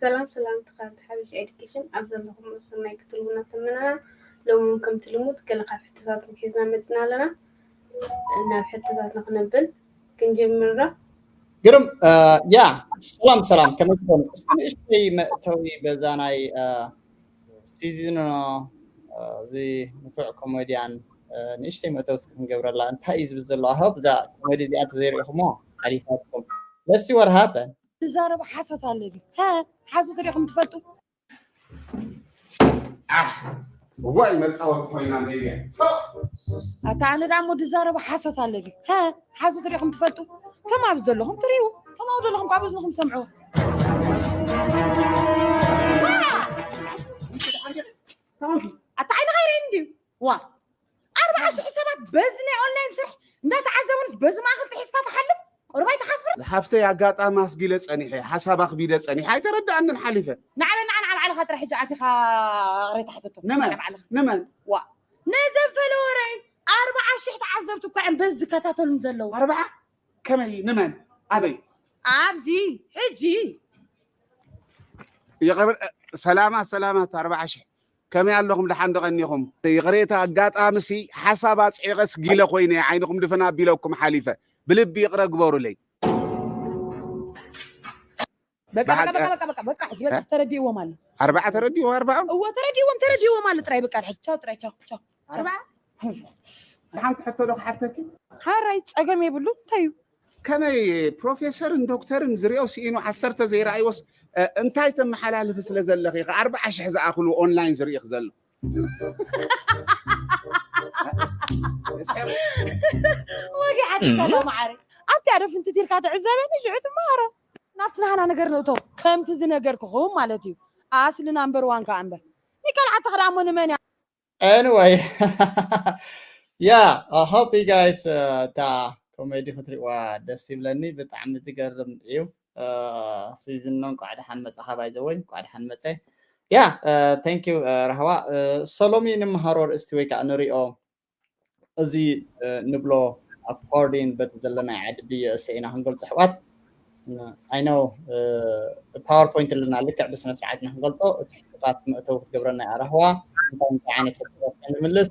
ሰላም ሰላም ተኸታተልቲ ሓበሻ ኤዱኬሽን ኣብ ዘለኹም ሰናይ ክትህልውና ተመነና። ሎሚ እውን ከምቲ ልሙድ ገለ ካብ ሕቶታትኩም ሒዝና መፂና ኣለና። ናብ ሕቶታትና ክነብል ክንጀምር ዶ? ግርም። ያ ሰላም ሰላም፣ ከመይ ትኾኑ? እስኪ ንእሽተይ መእተዊ በዛ ናይ ሲዝኖ እዚ ንፉዕ ኮሜድያን ንእሽተይ መእተዊ እስኪ ክንገብረላ። እንታይ እዩ ዝብል ዘሎ? ኣሆ ብዛ ኮሜዲ እዚኣ እንተዘይሪኢኹሞ ሓሊፋትኩም። Let's see what happened። ትዛረቡ ሓሶት ኣለኒ። ሓሶት ሪኢኹም ትፈልጡ? እዋይ መፃወቲ ኮይና ሜድያ። ኣታ ኣነ ዳሞ ትዛረቡ ሓሶት ኣለኒ። ሓሶት ሪኢኹም ትፈልጡ? ከም ኣብዚ ዘለኹም ትሪኡ፣ ከም ኣብኡ ዘለኹም ካብ እዝንኹም ሰምዑ። ኣታ ዓይንኻ ይርእየኒ ድዩ? ዋ ኣርባዓ ሽሕ ሰባት በዚ ናይ ኦንላይን ስራሕ እንዳተዓዘቡንስ በዚ ማእኸል ጥሒስካ ትሓልፍ? ቁርባይ ትሓፍር። ሓፍተይ ኣጋጣሚ ኣስጊለ ፀኒሐ፣ ሓሳብ ኣኽቢደ ፀኒሐ፣ ኣይተረዳኣንን ሓሊፈ። ንዓበ ንዓ ንዓ ባዕልኻ ጥራሕ ሕጂ ኣቲኻ ቕሬታ ሕተቶ ንመን? ባዕልኻ ንመን? ነዘን ፈለወረይ ኣርባዓ ሽሕ ተዓዘብቲ እኳ እዮም በዚ ዝከታተሉን ዘለዉ። ኣርባዓ? ከመይ? ንመን? ኣበይ? ኣብዚ ሕጂ ይቕር። ሰላማት ሰላማት ኣርባዓ ሽሕ፣ ከመይ ኣለኹም? ደሓን ዶ ቀኒኹም? ይቕሬታ ኣጋጣሚ ሲ ሓሳብ ኣፅዒቐ ስጊለ ኮይነ ዓይንኹም ድፍን ኣቢለኩም ሓሊፈ። ብልቢ ይቕረ ግበሩለይ። በቃ በቃ ብሓቂ- በቃ በቃ በቃ በቃ ሕጂ በቃ እ? ተረዲእዎም ኣሎ። ኣርባዓ ተረዲእዎም ኣርባዖም? እዎ ተረዲእዎም ተረዲእዎም ኣሎ ጥራይ በቃ ሕጂ ቻው ጥራይ ቻው ቻው። ኣርባዓ? ሓንቲ ሕቶ ዶ ክሓተኪ? ሃራይ ፀገም የብሉ እንታይ እዩ? ከመይ ፕሮፌሰርን ዶክተርን ዝሪኦ ስኢኑ ዓሰርተ ዘይረኣይዎስ እ፣ እንታይ ተመሓላልፊ ስለ ዘለኺ ኢኻ ኣርባዓ ሽሕ ዝኣኽሉ ኦንላይን ዝርእኽ ዘሎ? ወጊሓትካ ዶ መዓረ ኣብቲ ኣደፍንቲ ቲልካ ትዕዘበኒ ሽዑ ትመሃሮ ናብቲ ናህና ነገር ንእቶ ከምቲ ዝነገርክኹም ማለት እዩ። ኣስሊ ናምበር ዋን ከዓ እምበር ሚካል ዓተኽ ደኣ እሞ ንመን እያ? Anyway, yeah, I hope you guys እታ ኮሜዲ ክትሪእዋ ደስ ይብለኒ። ብጣዕሚ ትገርም እዩ። ሲዝኖ እንኳዕ ደሓን መጻኻ። ባይዘወይ እንኳዕ ደሓን መጸ። ያ thank you ራህዋ። ሶሎሚ ንምሃሮ ርእስቲ ወይ ከዓ ንሪኦ እዚ ንብሎ ኣኮርዲን በቲ ዘለናይ ዓዲ ብየእሰ ኢና ክንገልጾ ኣሕዋት። I know ፓወርፖይንት ኣለና፣ ልክዕ ብስነ ስርዓት ኢና ክንገልጾ። እቲ ሕቶታት መእተዊ ክትገብረና እያ ራህዋ። እንታይ እንታይ ዓይነት ሕቶታት ክንምልስ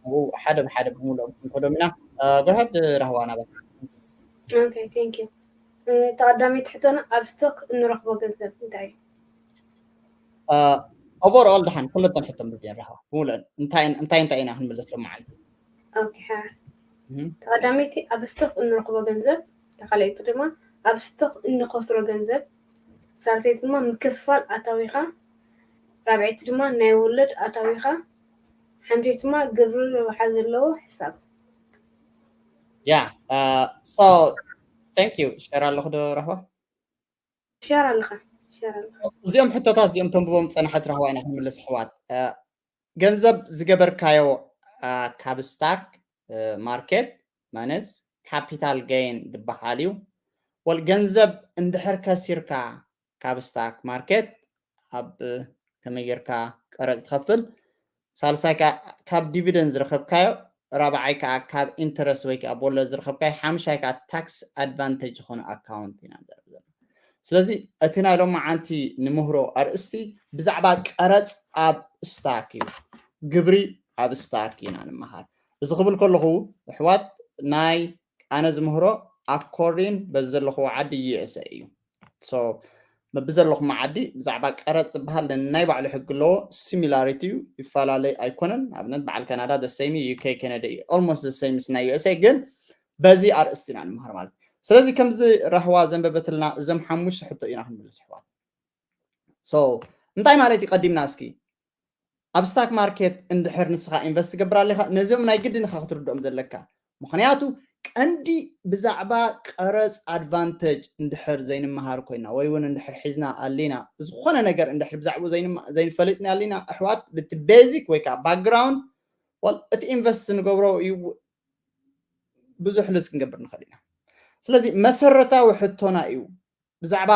ኣብኡ ሓደ ብሓደ ብምልኦም ክንከዶም ኢና። ጎሃድ ራህዋ ናባካ። Okay, thank you። ተቐዳመይቲ ሕቶና ኣብ ስቶክ እንረኽቦ ገንዘብ እንታይ እዩ? ኦቨርኦል ደሓን ኩለተን ሕቶ ምብየን ራህዋ ብምልአን እንታይ እንታይ እንታይ ኢና ክንምልስ ሎም መዓልቲ? Okay, ሓ ተቐዳመይቲ ኣብ ስቶክ እንረኽቦ ገንዘብ፣ ተኻለይቲ ድማ ኣብ ስቶክ እንኸስሮ ገንዘብ፣ ሳልሰይቲ ድማ ምክፍፋል ኣታዊኻ፣ ራብዐይቲ ድማ ናይ ወለድ ኣታዊኻ፣ ሓምሸይቲ ድማ ግብሪ ረብሓ ዘለዎ ሕሳብ። ያ so thank you። ሸር ኣለኹ ዶ ራህዋ? ሸር ኣለኻ ሸር ኣለኻ። እዚኦም ሕቶታት እዚኦም ተንብቦም ጸናሐት ራህዋ ኢና ክንምልስ ኣሕዋት። ገንዘብ ዝገበርካዮ ካብ ስታክ ማርኬት ማነስ ካፒታል ገይን ዝበሃል እዩ። ወል ገንዘብ እንድሕር ከሲርካ ካብ ስታክ ማርኬት ኣብ ከመይ ጌርካ ቀረፅ ትኸፍል፣ ሳልሳይ ከዓ ካብ ዲቪደንድ ዝረኸብካዮ፣ ራብዓይ ከዓ ካብ ኢንተረስት ወይ ከዓ ቦለድ ዝረኸብካዮ፣ ሓምሻይ ከዓ ታክስ ኣድቫንቴጅ ዝኾነ ኣካውንት ኢና ንዛረብ ዘለና። ስለዚ እቲ ናይ ሎማዓንቲ ንምህሮ ኣርእስቲ ብዛዕባ ቀረፅ ኣብ ስታክ እዩ፣ ግብሪ ኣብ ስታክ ኢና ንምሃር። እዚ ክብል ከለኹ ኣሕዋት ናይ ኣነ ዝምህሮ ኣኮርዲን በዚ ዘለኹዎ ዓዲ ዩኤስኤ እዩ። So በብዘለኹም ዓዲ ብዛዕባ ቀረፅ ዝበሃል ነናይ ባዕሉ ሕጊ ኣለዎ። ሲሚላሪቲ እዩ፣ ይፈላለይ ኣይኮነን። ንኣብነት በዓል ካናዳ the same እዩ፣ ዩኬ ካናዳ እዩ almost the same ምስ ናይ ዩኤስኤ፣ ግን በዚ ኣርእስቲ ኢና ንምሃር ማለት እዩ። ስለዚ ከምዚ ራህዋ ዘንበበትልና እዞም ሓሙሽተ ሕቶ ኢና ክንምልስ ኣሕዋት። So እንታይ ማለት እዩ? ቀዲምና እስኪ ኣብ ስታክ ማርኬት እንድሕር ንስኻ ኢንቨስት ትገብር ኣለኻ፣ ነዚኦም ናይ ግድን ኢኻ ክትርድኦም ዘለካ። ምኽንያቱ ቀንዲ ብዛዕባ ቀረፅ ኣድቫንቴጅ እንድሕር ዘይንመሃር ኮይና ወይ እውን እንድሕር ሒዝና ኣሊና ዝኾነ ነገር እንድሕር ብዛዕባኡ ዘይንማ- ዘይንፈለጥና ኣሊና ኣሕዋት፣ ብቲ ቤዚክ ወይ ከዓ ባክግራውንድ ወል እቲ ኢንቨስት ንገብሮ እዩ ብዙሕ ልዝ ክንገብር ንኽእል ኢና። ስለዚ መሰረታዊ ሕቶና እዩ ብዛዕባ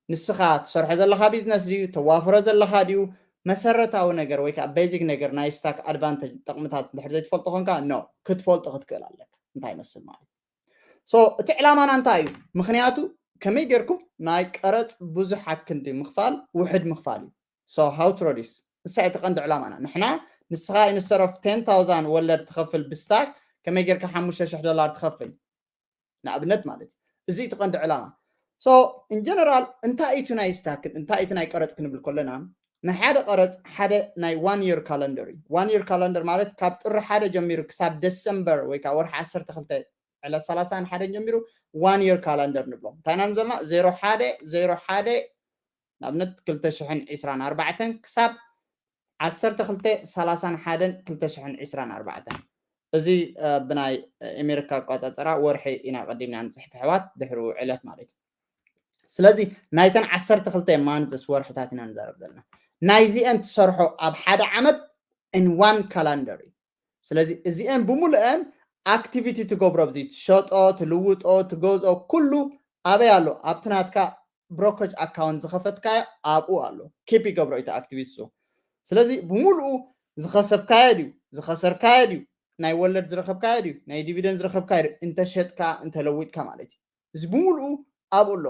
ንስኻ ትሰርሖ ዘለኻ ቢዝነስ ድዩ፣ ተዋፍሮ ዘለኻ ድዩ፣ መሰረታዊ ነገር ወይ ከዓ ቤዚክ ነገር ናይ ስታክ ኣድቫንቴጅ ጥቕምታት እንድሕር ዘይትፈልጦ ኮንካ፣ ኖ ክትፈልጦ ክትክእል ኣለካ። እንታይ ይመስል ማለት እዩ? So እቲ ዕላማና እንታይ እዩ? ምኽንያቱ ከመይ ጌርኩም ናይ ቀረጽ ብዙሕ ኣክንዲ ምኽፋል ውሕድ ምኽፋል እዩ። So how to reduce? እሳ እቲ ቀንዲ ዕላማና። ንሕና ንስኻ instead of ten thousand ወለድ ትኸፍል ብስታክ ከመይ ጌርካ ሓሙሽተ ሽሕ ዶላር ትኸፍል ንኣብነት ማለት እዩ። እዚ እቲ ቀንዲ ዕላማ። So in general እንታይ እዩ ናይ ስታክ እንታይ እዩ ናይ ቀረጽ ክንብል ከለና ንሓደ ቀረጽ ሓደ ናይ one year calendar እዩ። One year calendar ማለት ካብ ጥሪ ሓደ ጀሚሩ ክሳብ ደሰምበር ወይ ከዓ ወርሒ ዓሰርተ ክልተ ዕለት ሰላሳ ሓደ ጀሚሩ one year calendar ንብሎ። እንታይ ኢና ንብሎ ዘለና? ዜሮ ሓደ ዜሮ ሓደ ንኣብነት ክልተ ሽሕን ዕስራን ኣርባዕተን ክሳብ ዓሰርተ ክልተ ሰላሳን ሓደን ክልተ ሽሕን ዕስራን ኣርባዕተን። እዚ ብናይ ኣሜሪካ ኣቋፃፅራ ወርሒ ኢና ቀዲምና ንፅሕፍ ኣሕዋት ድሕሪኡ ዕለት ማለት እዩ። ስለዚ ናይተን ዓሰርተ ክልተ ማንዝስ ወርሕታት ኢና ንዛረብ ዘለና። ናይዚአን ትሰርሖ ኣብ ሓደ ዓመት in one calendar እዩ። ስለዚ እዚአን ብምሉአን ኣክቲቪቲ ትገብሮ ኣብዚ ትሸጦ ትልውጦ ትገዝኦ ኩሉ ኣበይ ኣሎ? ኣብቲ ናትካ ብሮከጅ ኣካውንት ዝኸፈትካዮ ኣብኡ ኣሎ። ኪፕ ይገብሮ እቲ ኣክቲቪቲ እሱ። ስለዚ ብምሉኡ ዝኸሰብካዮ ድዩ ዝኸሰርካዮ ድዩ ናይ ወለድ ዝረኸብካዮ ድዩ ናይ ዲቪደንድ ዝረኸብካዮ ድዩ እንተሸጥካ እንተለዊጥካ ማለት እዩ። እዚ ብምሉኡ ኣብኡ ኣሎ።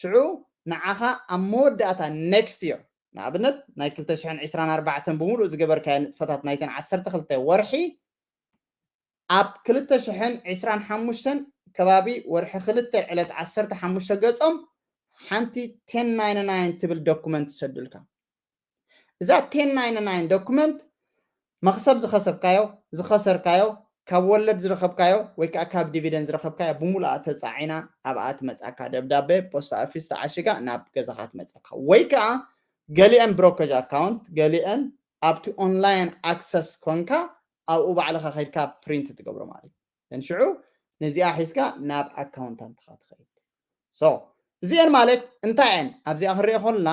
ሽዑ ንዓኻ ኣብ መወዳእታ ኔክስት የር ንኣብነት ናይ ክልተ ሽሕን ዕስራን ኣርባዕተን ብምሉእ ዝገበርካዮ ንጥፈታት ናይተን ዓሰርተ ክልተ ወርሒ ኣብ ክልተ ሽሕን ዕስራን ሓሙሽተን ከባቢ ወርሒ ክልተ ዕለት ዓሰርተ ሓሙሽተ ገጾም ሓንቲ ten ninety-nine ትብል ዶኩመንት ትሰዱልካ። እዛ ten ninety-nine ዶኩመንት መኽሰብ ዝኸሰብካዮ ዝኸሰርካዮ ካብ ወለድ ዝረኸብካዮ ወይ ከዓ ካብ ዲቪደንድ ዝረኸብካዮ ብምሉኣ ተፃዒና ኣብኣ ትመፃካ ደብዳቤ ፖስታ ኦፊስ ተዓሽጋ ናብ ገዛኻ ትመፀካ ወይ ከዓ ገሊአን ብሮከጅ ኣካውንት ገሊአን ኣብቲ ኦንላይን ኣክሰስ ኮንካ ኣብኡ ባዕልኻ ከይድካ ፕሪንት ትገብሮ ማለት እዩ። ሽዑ ነዚኣ ሒዝካ ናብ ኣካውንታንትኻ ትኸይድ። So እዚአን ማለት እንታይ እየን ኣብዚኣ ክንሪኦ ከለና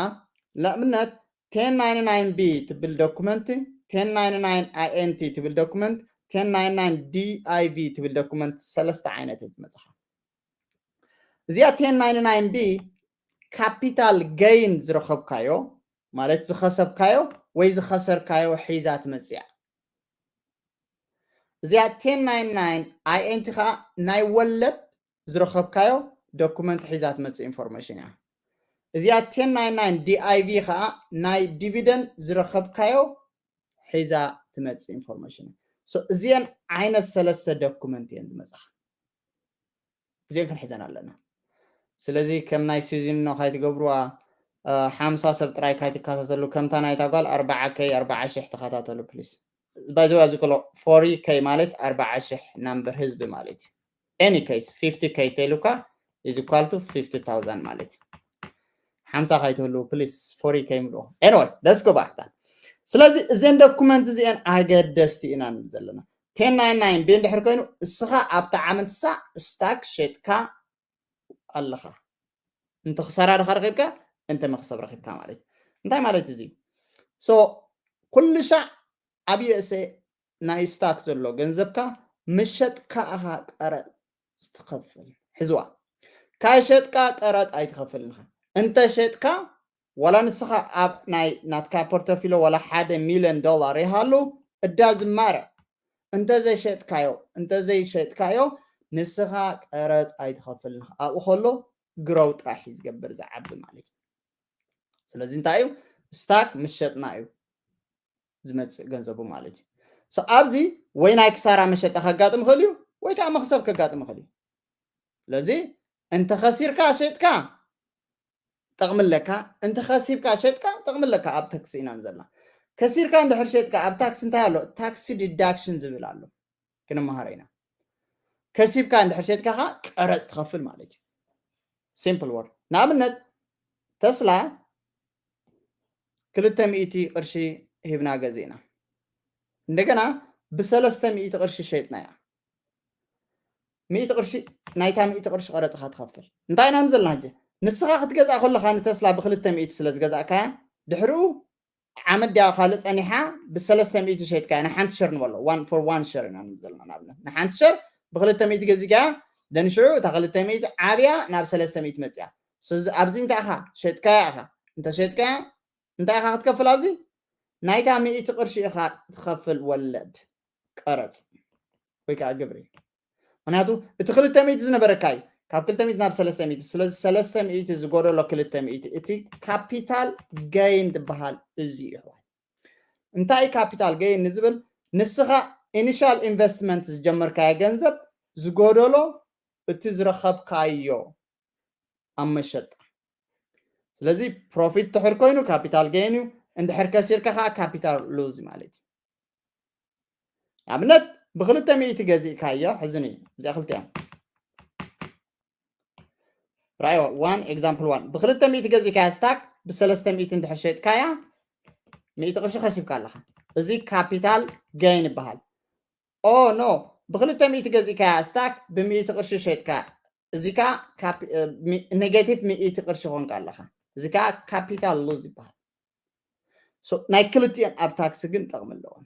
ንኣብነት ten ninety-nine B ትብል ዶኩመንት ten ninety-nine INT ትብል ዶኩመንት ten ninety-nine DIV ትብል ዶኩመንት ሰለስተ ዓይነት እየ ዝመፅኻ። እዚኣ ten ninety-nine B ካፒታል ገይን ዝረኸብካዮ ማለት ዝኸሰብካዮ ወይ ዝኸሰርካዮ ሒዛ ትመፅያ። እዚኣ ten ninety-nine INT ከዓ ናይ ወለድ ዝረኸብካዮ ዶኩመንት ሒዛ ትመፅእ ኢንፎርሜሽን እያ። እዚኣ ten ninety-nine DIV ከዓ ናይ ዲቪደንድ ዝረኸብካዮ ሒዛ ትመፅእ ኢንፎርሜሽን እያ። እዚአን ዓይነት ሰለስተ ዶኩመንት እየን ዝመፅኻ። እዚአን ክንሕዘን ኣለና። ስለዚ ከም ናይ ሲዚኖ ካይትገብርዋ ሓምሳ ሰብ ጥራይ ካይትከታተሉ ከምታ ናይታ ጓል ኣርባዓ ከይ ኣርባዓ ሽሕ ተኸታተሉ ፕሊስ። ባይዘ ኣብዚ ከሎ ፎሪ ከይ ማለት ኣርባዓ ሽሕ ናምበር ህዝቢ ማለት እዩ። Any case fifty K ተይሉካ is equal to fifty thousand ማለት እዩ። ሓምሳ ካይትህልው ፕሊስ ፎሪ ከይ ምልዎ። Anyway let's go back። ስለዚ እዘን ዶኩመንት እዚአን ኣገደስቲ ኢና ንብል ዘለና። ten ninety-nine B እንድሕር ኮይኑ እስኻ ኣብታ ዓመትሳ ስታክ ሸጥካ ኣለኻ። እንተ ክሳራ ድኻ ረኺብካ እንተ መክሰብ ረኺብካ ማለት እዩ። እንታይ ማለት እዚ? So ኩሉ ሻዕ ኣብ USA ናይ ስታክ ዘሎ ገንዘብካ ምሸጥካ ኣኻ ቀረፅ ትኸፍል። ሕዝዋ ካይሸጥካ ቀረፅ ኣይትኸፍልን ኢኻ። እንተ ሸጥካ ዋላ ንስኻ ኣብ ናይ ናትካ ፖርቶፊሎ ዋላ ሓደ ሚልዮን ዶላር ይሃሉ እዳ ዝማረ እንተ ዘይሸጥካዮ እንተ ዘይሸጥካዮ ንስኻ ቀረፅ ኣይትኸፍልን ኢኻ። ኣብኡ ከሎ ግሮው ጥራሕ እዩ ዝገብር ዝዓቢ ማለት እዩ። ስለዚ እንታይ እዩ ስታክ ምሸጥና እዩ ዝመፅእ ገንዘቡ ማለት እዩ። ኣብዚ ወይ ናይ ክሳራ መሸጣ ከጋጥም ይኽእል እዩ ወይ ከዓ መክሰብ ከጋጥም ይኽእል እዩ። ስለዚ እንተ ከሲርካ ሸጥካ ጠቕሚ ኣለካ፣ እንተ ከሲብካ ሸጥካ ጠቕሚ ኣለካ። ኣብ ታክሲ ኢና ዘለና። ከሲርካ እንድሕር ሸጥካ ኣብ ታክሲ እንታይ ኣሎ? ታክሲ ዲዳክሽን ዝብል ኣሎ። ክንመሃሮ ኢና። ከሲብካ እንድሕር ሸጥካ ከዓ ቀረፅ ትኸፍል ማለት እዩ። ሲምፕል ወርድ። ንኣብነት ተስላ ክልተ ሚእቲ ቅርሺ ሂብና ገዚእና፣ እንደገና ብሰለስተ ሚእቲ ቅርሺ ሸጥናያ። ሚእቲ ቅርሺ ናይታ ሚእቲ ቅርሺ ቀረፅኻ ትኸፍል። እንታይ ኢና ዘለና ሕጂ? ንስኻ ክትገዝኣ ከለኻ ንተስላ ብክልተ ሚእቲ ስለ ዝገዛእካያ ድሕሪኡ ዓመት ድያ ካልእ ፀኒሓ ብሰለስተ ሚእቲ ሸይጥካያ ንሓንቲ ሸር ንበሎ one for one ሸር ኢና ንብል ዘለና ንኣብነት ንሓንቲ ሸር ብክልተ ሚእቲ ገዚካያ ደንሽዑ እታ ክልተ ሚእቲ ዓብያ ናብ ሰለስተ ሚእቲ መፅያ ኣብዚ እንታይ ኢኻ ሸጥካያ ኢኻ እንተ ሸጥካያ እንታይ ኢኻ ክትከፍል ኣብዚ ናይታ ሚእቲ ቅርሺ ኢኻ ትኸፍል ወለድ ቀረፅ ወይ ከዓ ግብሪ ምክንያቱ እቲ ክልተ ሚእቲ ዝነበረካ እዩ ካብ ክልተ ሚእቲ ናብ ሰለስተ ሚእቲ። ስለዚ ሰለስተ ሚእቲ ዝጎደሎ ክልተ ሚእቲ፣ እቲ capital gain ዝበሃል እዚ እዩ። እንታይ እዩ capital gain ንዝብል? ንስኻ initial investment ዝጀመርካዮ ገንዘብ ዝጎደሎ እቲ ዝረኸብካዮ ኣብ መሸጣ። ስለዚ profit ድሕር ኮይኑ capital gain እዩ፣ እንድሕር ከሲርካ ከዓ capital lose ማለት እዩ። ኣብነት ብክልተ ሚእቲ ገዚእካዮ፣ ሕዝኒ እዚኣ ክልቲኦም ራእይዋ one example one ብክልተ ሚእቲ ገዚእካያ stock ብሰለስተ ሚእቲ እንድሕር ሸጥካያ ሚእቲ ቅርሺ ከሲብካ ኣለኻ። እዚ capital gain ይበሃል። ኦ ኖ፣ ብክልተ ሚእቲ ገዚእካያ stock ብሚእቲ ቅርሺ ሸጥካ፣ እዚ ከዓ negative ሚእቲ ቅርሺ ኮንካ ኣለኻ። እዚ ከዓ capital lose ይበሃል። ናይ ክልቲኦን ኣብ ታክሲ ግን ጠቕሚ ኣለዎን።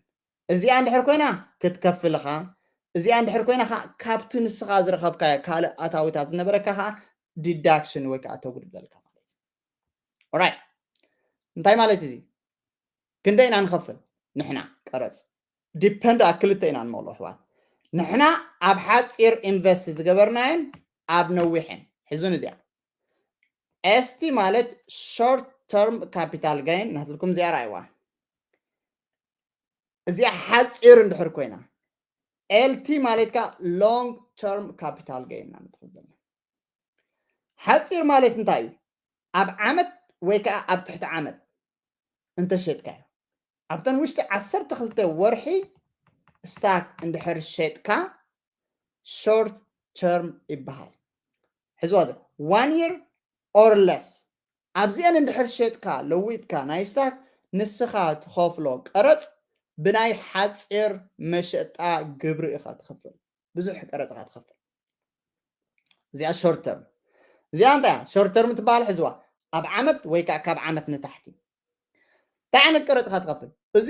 እዚኣ እንድሕር ኮይና ክትከፍል ኢኻ። እዚኣ እንድሕር ኮይና ከዓ ካብቲ ንስኻ ዝረኸብካዮ ካልእ ኣታዊታት ዝነበረካ ከዓ deduction ወይ ከዓ ተጉድለልካ ማለት እዩ። ኦራይት፣ እንታይ ማለት እዚ? ክንደይ ኢና ንኸፍል ንሕና ቀረፅ? ዲፐንድ ኣብ ክልተ ኢና ንመልኦ ኣሕዋት። ንሕና ኣብ ሓፂር ኢንቨስት ዝገበርናየን ኣብ ነዊሕን። ሕዙን እዚኣ ኤስቲ ማለት short term capital gain ናትልኩም እዚኣ ራእይዋ። እዚኣ ሓፂር እንድሕር ኮይና፣ ኤልቲ ማለት ከዓ long term capital gain ኢና ንትኹን ዘለና። ሓፂር ማለት እንታይ እዩ? ኣብ ዓመት ወይ ከዓ ኣብ ትሕቲ ዓመት እንተሸጥካዮ፣ ኣብተን ውሽጢ ዓሰርተ ክልተ ወርሒ ስታክ እንድሕር ሸጥካ short term ይበሃል። ሕዝዋ one year or less ኣብዚአን እንድሕር ሸጥካ ለዊጥካ ናይ ስታክ ንስኻ ትኸፍሎ ቀረፅ ብናይ ሓፂር መሸጣ ግብሪ ኢኻ ትኸፍል። ብዙሕ ቀረፅ ኢኻ ትኸፍል። እዚኣ short term። እዚኣ እንታይ እያ? Short term ትበሃል። ሕዝዋ ኣብ ዓመት ወይ ከዓ ካብ ዓመት ንታሕቲ እንታይ ዓይነት ቀረፅ ኢኻ ትኸፍል? እዚ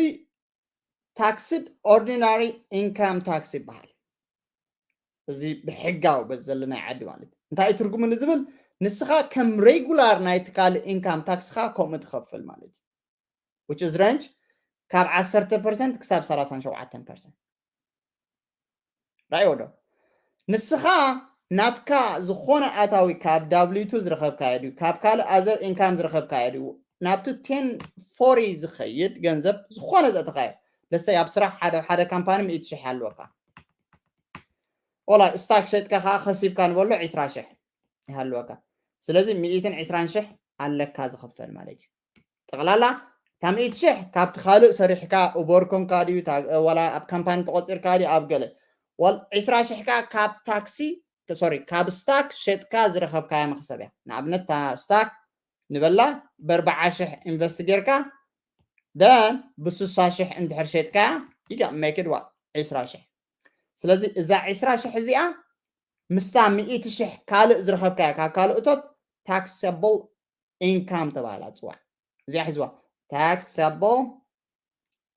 taxed ordinary income tax ይበሃል። እዚ ብሕጋዊ በዚ ዘለናይ ዓዲ ማለት እዩ። እንታይ እዩ ትርጉሙ ንዝብል ንስኻ ከም ሬጉላር ናይ ትካል ኢንካም ታክስኻ ከምኡ ትኸፍል ማለት እዩ። Which is range ካብ ዓሰርተ ፐርሰንት ክሳብ ሰላሳን ሸውዓተን ፐርሰንት። ራእይዎ ዶ? ንስኻ ናትካ ዝኾነ ኣታዊ ካብ ዳብሊው ቱ ዝረኸብካዮ ድዩ፣ ካብ ካልእ ኣዘር ኢንካም ዝረኸብካዮ ድዩ፣ ናብቲ ቴን ፎሪ ዝኸይድ ገንዘብ ዝኾነ ዘእተኻዮ፣ ለሰይ ኣብ ስራሕ ሓደ ሓደ ካምፓኒ ሚእቲ ሽሕ ኣለወካ። ወላ ስታክ ሸጥካ ከዓ ከሲብካ ንበሎ ዒስራ ሽሕ ይሃልወካ። ስለዚ ሚእትን ዒስራን ሽሕ ኣለካ ዝኽፈል ማለት እዩ። ጠቕላላ እታ ሚእቲ ሽሕ ካብቲ ካልእ ሰሪሕካ ኡበር ኮንካ ድዩ፣ ወላ ኣብ ካምፓኒ ተቆፂርካ ድዩ፣ ኣብ ገለ ወል ዒስራ ሽሕ ከዓ ካብ ታክሲ፣ ሶሪ፣ ካብ ስታክ ሸጥካ ዝረኸብካያ መኽሰብ እያ። ንኣብነት እታ ስታክ ንበላ ብኣርባዓ ሽሕ ኢንቨስት ጌርካ ደን ብስሳ ሽሕ እንድሕር ሸጥካያ you can make it what ዒስራ ሽሕ። ስለዚ እዛ ዒስራ ሽሕ እዚኣ ምስታ ሚእቲ ሽሕ ካልእ ዝረኸብካያ ካብ ካልእ እቶት ታክሰብል ኢንካም ተባሂላ ትፅዋዕ። እዚኣ ሒዝዋ፣ ታክሰብል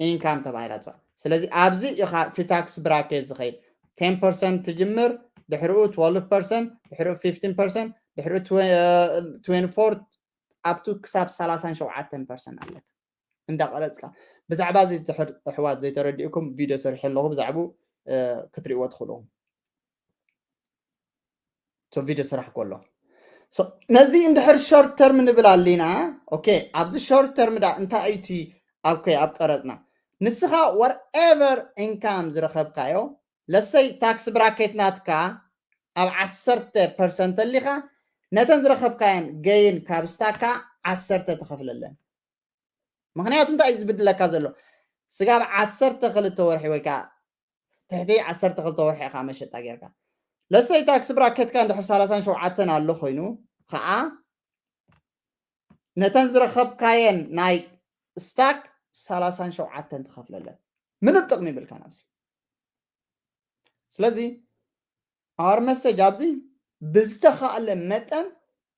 ኢንካም ተባሂላ ትፅዋዕ። ስለዚ ኣብዚ ኢኻ እቲ ታክስ ብራኬት ዝኸይድ። ቴን ፐርሰንት ትጅምር፣ ድሕሪኡ ትወልቭ ፐርሰንት፣ ድሕሪኡ ፊፍቲን ፐርሰንት፣ ድሕሪኡ ትወ- ትዌንቲ ፎር up to ክሳብ ሰላሳን ሸውዓተን ፐርሰንት ኣለካ እንዳቐረፅካ። ብዛዕባ እዚ ትሕር ኣሕዋት ዘይተረዲእኩም ቪድዮ ሰሪሐ ኣለኹ፣ ብዛዕባኡ ክትሪእዎ ትኽእሉ። ቪድዮ ስራሕ ከሎ ነዚ እንድሕር ሾርት ተርም ንብል ኣሊና። ኦኬ፣ ኣብዚ ሾርት ተርም ዳ እንታይ እዩ እቲ ኣብ ቀረፅና? ንስኻ whatever ኢንካም ዝረኸብካዮ፣ ለሰይ ታክስ ብራኬት ናትካ ኣብ ዓሰርተ ፐርሰንት ኣሊኻ፣ ነተን ዝረኸብካየን ገይን ካብ ስታካ ዓሰርተ ትኸፍለለን። ምኽንያቱ እንታይ እዩ ዝብድለካ ዘሎ? ስጋብ ዓሰርተ ክልተ ወርሒ ወይ ከዓ ትሕቲ ዓሰርተ ክልተ ወርሒ ኢኻ መሸጣ ጌርካ። ለሰይ ታክስ ብራኬትካ እንድሕር ሰላሳን ሸውዓተን ኣሎ ኮይኑ ከዓ፣ ነተን ዝረኸብካየን ናይ ስታክ ሰላሳን ሸውዓተን ትኸፍለለን። ምንም ጥቕሚ ይብልካን ኣብዚ። ስለዚ our message ኣብዚ ብዝተኻእለ መጠን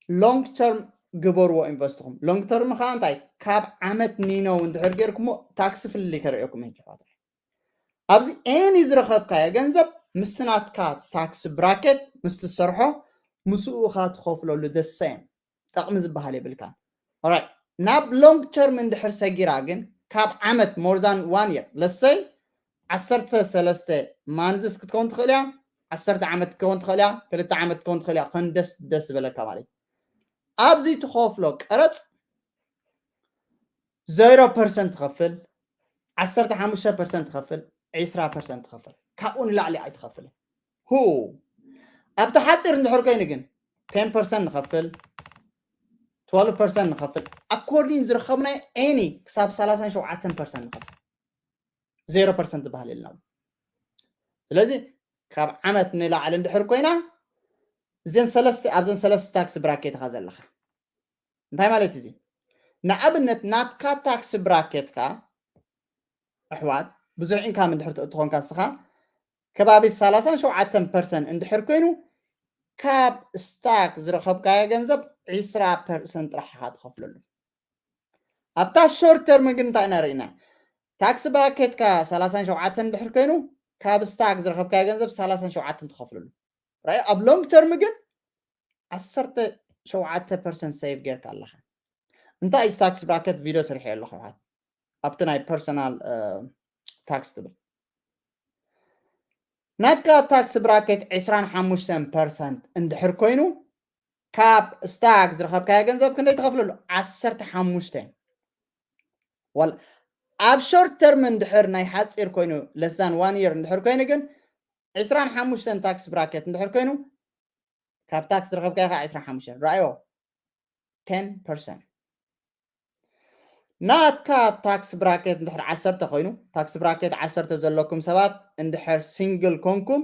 ሎንግ ተርም ግበርዎ ኢንቨስትኹም። ሎንግ ተርም ከዓ እንታይ? ካብ ዓመት ንነው እንድሕር ጌርኩሞ ታክሲ ፍልልይ ከርእየኩም ሕጂ። ኣብዚ ኤኒ ዝረኸብካዮ ገንዘብ ምስቲ ናትካ ታክስ ብራኬት ምስቲ ዝሰርሖ ምስኡ ኢኻ ትኸፍለሉ፣ the same። ጠቕሚ ዝበሃል የብልካን። ኦራይት፣ ናብ ሎንግ ተርም እንድሕር ሰጊራ ግን ካብ ዓመት more than one year፣ ለሰይ ዓሰርተ ሰለስተ ማንዝስ ክትከውን ትኽእል እያ። ዓሰርተ ዓመት ክኸውን ትኽእል እያ፣ ክልተ ዓመት ክኸውን ትኽእል እያ። ከን ደስ ደስ ዝበለካ ማለት እዩ። ኣብዚ ትኸፍሎ ቀረፅ ዜሮ ፐርሰንት ትኸፍል፣ ዓሰርተ ሓሙሽተ ፐርሰንት ትኸፍል፣ ዒስራ ፐርሰንት ትኸፍል። ካብኡ ንላዕሊ ኣይትኸፍልን። ሁ ኣብቲ ሓፂር እንድሕር ኮይኑ ግን ቴን ፐርሰንት ንኸፍል፣ ትወልቭ ፐርሰንት ንኸፍል፣ ኣኮርዲን ዝረኸብናዮ ኤኒ ክሳብ ሰላሳን ሸውዓተን ፐርሰንት ንኸፍል። ዜሮ ፐርሰንት ዝበሃል የልና። ስለዚ ካብ ዓመት ንላዕሊ እንድሕር ኮይና እዘን ሰለስተ ኣብዘን ሰለስተ ታክስ ብራኬት ኢኻ ዘለኻ። እንታይ ማለት እዚ? ንኣብነት ናትካ ታክስ ብራኬትካ ኣሕዋት ብዙሕ ኢንካም እንድሕር ትኾንካ ንስኻ ከባቢ ሰላሳን ሸውዓተን ፐርሰንት እንድሕር ኮይኑ ካብ ስታክ ዝረኸብካዮ ገንዘብ ዒስራ ፐርሰንት ጥራሕ ኢኻ ትኸፍለሉ። ኣብታ ሾርት ተርም ግን እንታይ ኢና ርኢና? ታክስ ብራኬትካ ሰላሳን ሸውዓተን እንድሕር ኮይኑ ካብ ስታክ ዝረኸብካዮ ገንዘብ ሰላሳን ሸውዓተን ትኸፍለሉ። ራይ ኣብ ሎንግ ተርም ግን ዓሰርተ ሸውዓተ ፐርሰንት ሴቭ ጌርካ ኣለኻ። እንታይ እዩ ታክስ ብራኬት ቪድዮ ስርሐ ኣለኹ። ኣብቲ ናይ ፐርሰናል ታክስ ትብል ናትካ ታክስ ብራኬት ዒስራን ሓሙሽተን ፐርሰንት እንድሕር ኮይኑ ካብ ስታክ ዝረኸብካዮ ገንዘብ ክንደይ ትኸፍለሉ? ዓሰርተ ሓሙሽተ። ዋል ኣብ ሾርት ተርም እንድሕር ናይ ሓፂር ኮይኑ ለሳን ዋን የር እንድሕር ኮይኑ ግን ዒስራን ሓሙሽተን ታክስ ብራኬት እንድሕር ኮይኑ ካብ ታክስ ዝረኸብካዮ ከዓ ዒስራን ሓሙሽተን። ረኣዮ፣ ቴን ፐርሰንት። ናትካ ታክስ ብራኬት እንድሕር ዓሰርተ ኮይኑ፣ ታክስ ብራኬት ዓሰርተ ዘለኩም ሰባት እንድሕር ሲንግል ኮንኩም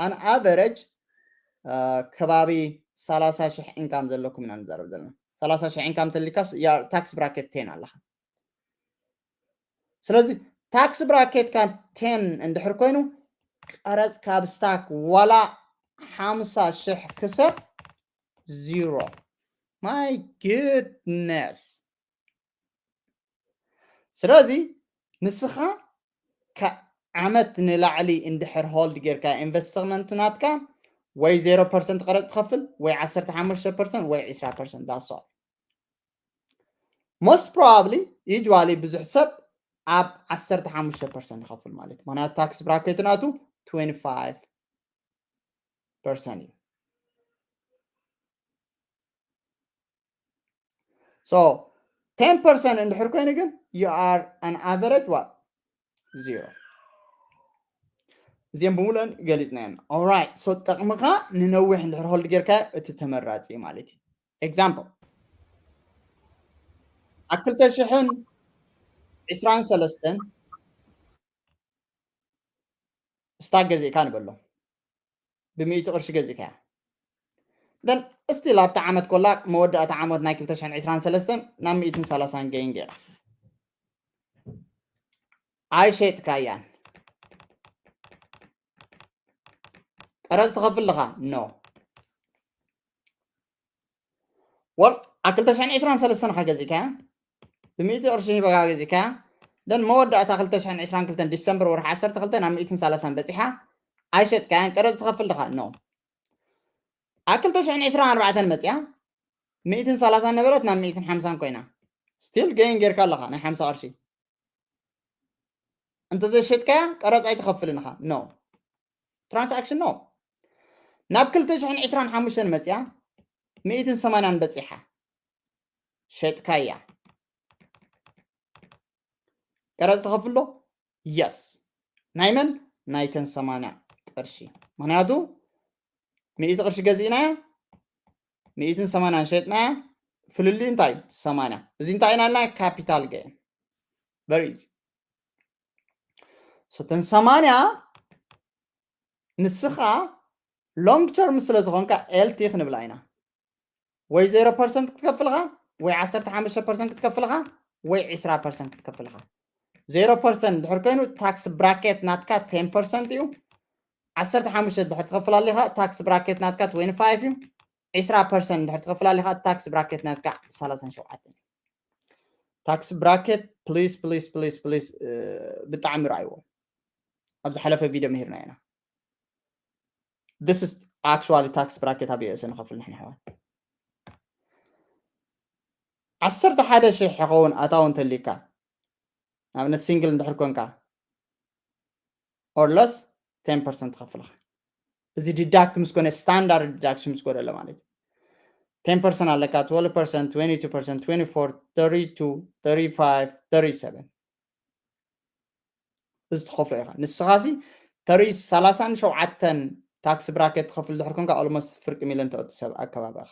ኣን ኣቨረጅ ከባቢ ሰላሳ ሽሕ ኢንካም ዘለኩም ኢና ንዛረብ ዘለና። ሰላሳ ሽሕ ኢንካም ተሊካስ ታክስ ብራኬት ቴን ኣለኻ። ስለዚ ታክስ ብራኬትካ ቴን እንድሕር ኮይኑ ቀረፅ ካብ ስታክ ዋላ ሓምሳ ሽሕ ክሰብ ዚሮ። My goodness። ስለዚ ንስኻ ካብ ዓመት ንላዕሊ እንድሕር ሆልድ ጌርካ ኢንቨስትመንት ናትካ ወይ ዜሮ ፐርሰንት ቀረፅ ትኸፍል ወይ ዓሰርተ ሓሙሽተ ፐርሰንት ወይ ዒስራ ፐርሰንት that's all። Most probably usually ብዙሕ ሰብ ኣብ ዓሰርተ ሓሙሽተ ፐርሰንት ይኸፍል ማለት እዩ። ምክንያቱ ታክስ ብራኬት ናቱ ትዌንቲ ፋይቭ ፐርሰንት እዩ። So ቴን ፐርሰንት እንድሕር ኮይኑ ግን you are an average what? ዜሮ። እዚኦም ብምሉእን ገሊፅናየን። Alright, so ጥቕምኻ ንነዊሕ እንድሕር ሆልድ ጌርካ እቲ ተመራፂ ማለት እዩ። ኤግዛምፕል ኣብ ክልተ ሽሕን ዒስራን ሰለስተን ስታክ ገዚእካ ንበሎ ብሚእቲ ቅርሺ ገዚእካያ። Then እስቲል ኣብቲ ዓመት ኮላ መወዳእታ ዓመት ናይ ክልተ ሽሕን ዒስራን ሰለስተን ናብ ሚእትን ሰላሳን ገይን ገይራ ኣይሸጥካያን። ቀረፅ ትኸፍል ኣለኻ? ኖ። ወል ኣብ ክልተ ሽሕን ዒስራን ሰለስተን ኢኻ ገዚእካያ፣ ብሚእቲ ቅርሺ ሂበካ ገዚእካያ። ደን መወዳእታ ክልተ ሽሕን ዒስራን ክልተን ዲሰምበር ወርሒ ዓሰርተ ክልተ ናብ ሚእትን ሰላሳን በፂሓ ኣይሸጥካያን። ቀረፅ ትኸፍል ኣለኻ? ኖ። ኣብ ክልተ ሽሕን ዒስራን ኣርባዕተን መፂኣ ሚእትን ሰላሳን ነበረት ናብ ሚእትን ሓምሳን ኮይና ስቲል ገይን ጌርካ ኣለኻ ናይ ሓምሳ ቅርሺ። እንተዘይሸጥካያ ቀረፅ ኣይትኸፍልን ኢኻ። ኖ ትራንሳክሽን ኖ። ናብ ክልተ ሽሕን ዒስራን ሓሙሽተን መፅያ ሚእትን ሰማንያን በፂሓ ሸጥካያ ቀረፅ ትኸፍሎ? የስ። ናይ መን? ናይተን ሰማንያ ቅርሺ። ምክንያቱ ሚእቲ ቅርሺ ገዚእናያ ሚእትን ሰማንያን ሸጥናያ። ፍልልዩ እንታይ? ሰማንያ። እዚ እንታይ ኢና ኢልና? ካፒታል ገይን። Very easy። So እተን ሰማንያ ንስኻ ሎንግ ተርም ስለ ዝኾንካ ኤልቲ ክንብላ ኢና። ወይ ዜሮ ፐርሰንት ክትከፍልኻ ወይ ዓሰርተ ሓሙሽተ ፐርሰንት ክትከፍልኻ ወይ ዒስራ ፐርሰንት ክትከፍልኻ። ዜሮ ፐርሰንት ድሕር ኮይኑ ታክስ ብራኬት ናትካ ቴን ፐርሰንት እዩ። ዓሰርተ ሓሙሽተ ድሕር ትኸፍል ኣሊኻ ታክስ ብራኬት ናትካ ትዌንቲ ፋይቭ እዩ። ዒስራ ፐርሰንት ድሕር ትኸፍል ኣሊኻ ታክስ ብራኬት ናትካ ሰላሳን ሸውዓተን። ታክስ ብራኬት ፕሊስ ፕሊስ ፕሊስ ፕሊስ ብጣዕሚ ረኣይዎ። ኣብ ዝሓለፈ ቪድዮ ምሂርና ኢና። This is actually ታክስ ብራኬት ኣብ ዩኤስ ንኸፍል ንሕና ኣሕዋት። ዓሰርተ ሓደ ሽሕ ይኸውን ኣታዊ እንተሊካ ንኣብነት ሲንግል እንድሕር ኮንካ or less ቴን ፐርሰንት ትኸፍልኻ። እዚ deduct ምስ ኮነ standard deduction ምስ ጎደለ ማለት እዩ። ten percent ኣለካ፣ twelve percent፣ twenty-two percent፣ twenty-four፣ thirty-two፣ thirty-five፣ thirty-seven እዚ ትኸፍሎ ኢኻ። ንስኻ ሲ ተሪ ሰላሳን ሸውዓተን tax bracket ትኸፍል ድሕር ኮንካ almost ፍርቂ ሚሊዮን ተእቱ ሰብ ኣከባቢ ኢኻ።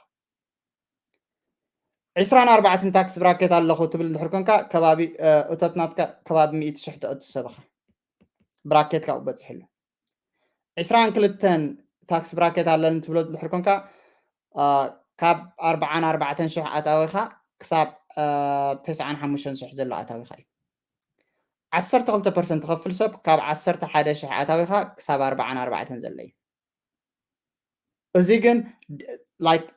ዕስራን ኣርባዕተን tax bracket ኣለኹ ትብል ድሕር ኮንካ ከባቢ እቶት ናትካ ከባቢ ሚእቲ ሽሕ ተእቱ ሰብ ኢኻ። Bracket ካ በፂሕሉ። ዕስራን ክልተን tax bracket ኣለኒ ትብሎ ድሕር ኮንካ ካብ ኣርባዓን ኣርባዕተን ሽሕ ኣታዊኻ ክሳብ ተስዓን ሓሙሽተን ሽሕ ዘሎ ኣታዊኻ እዩ። ዓሰርተ ክልተ percent ትኸፍል ሰብ ካብ ዓሰርተ ሓደ ሽሕ ኣታዊኻ ክሳብ ኣርባዓን ኣርባዕተን ዘሎ እዩ። እዚ ግን like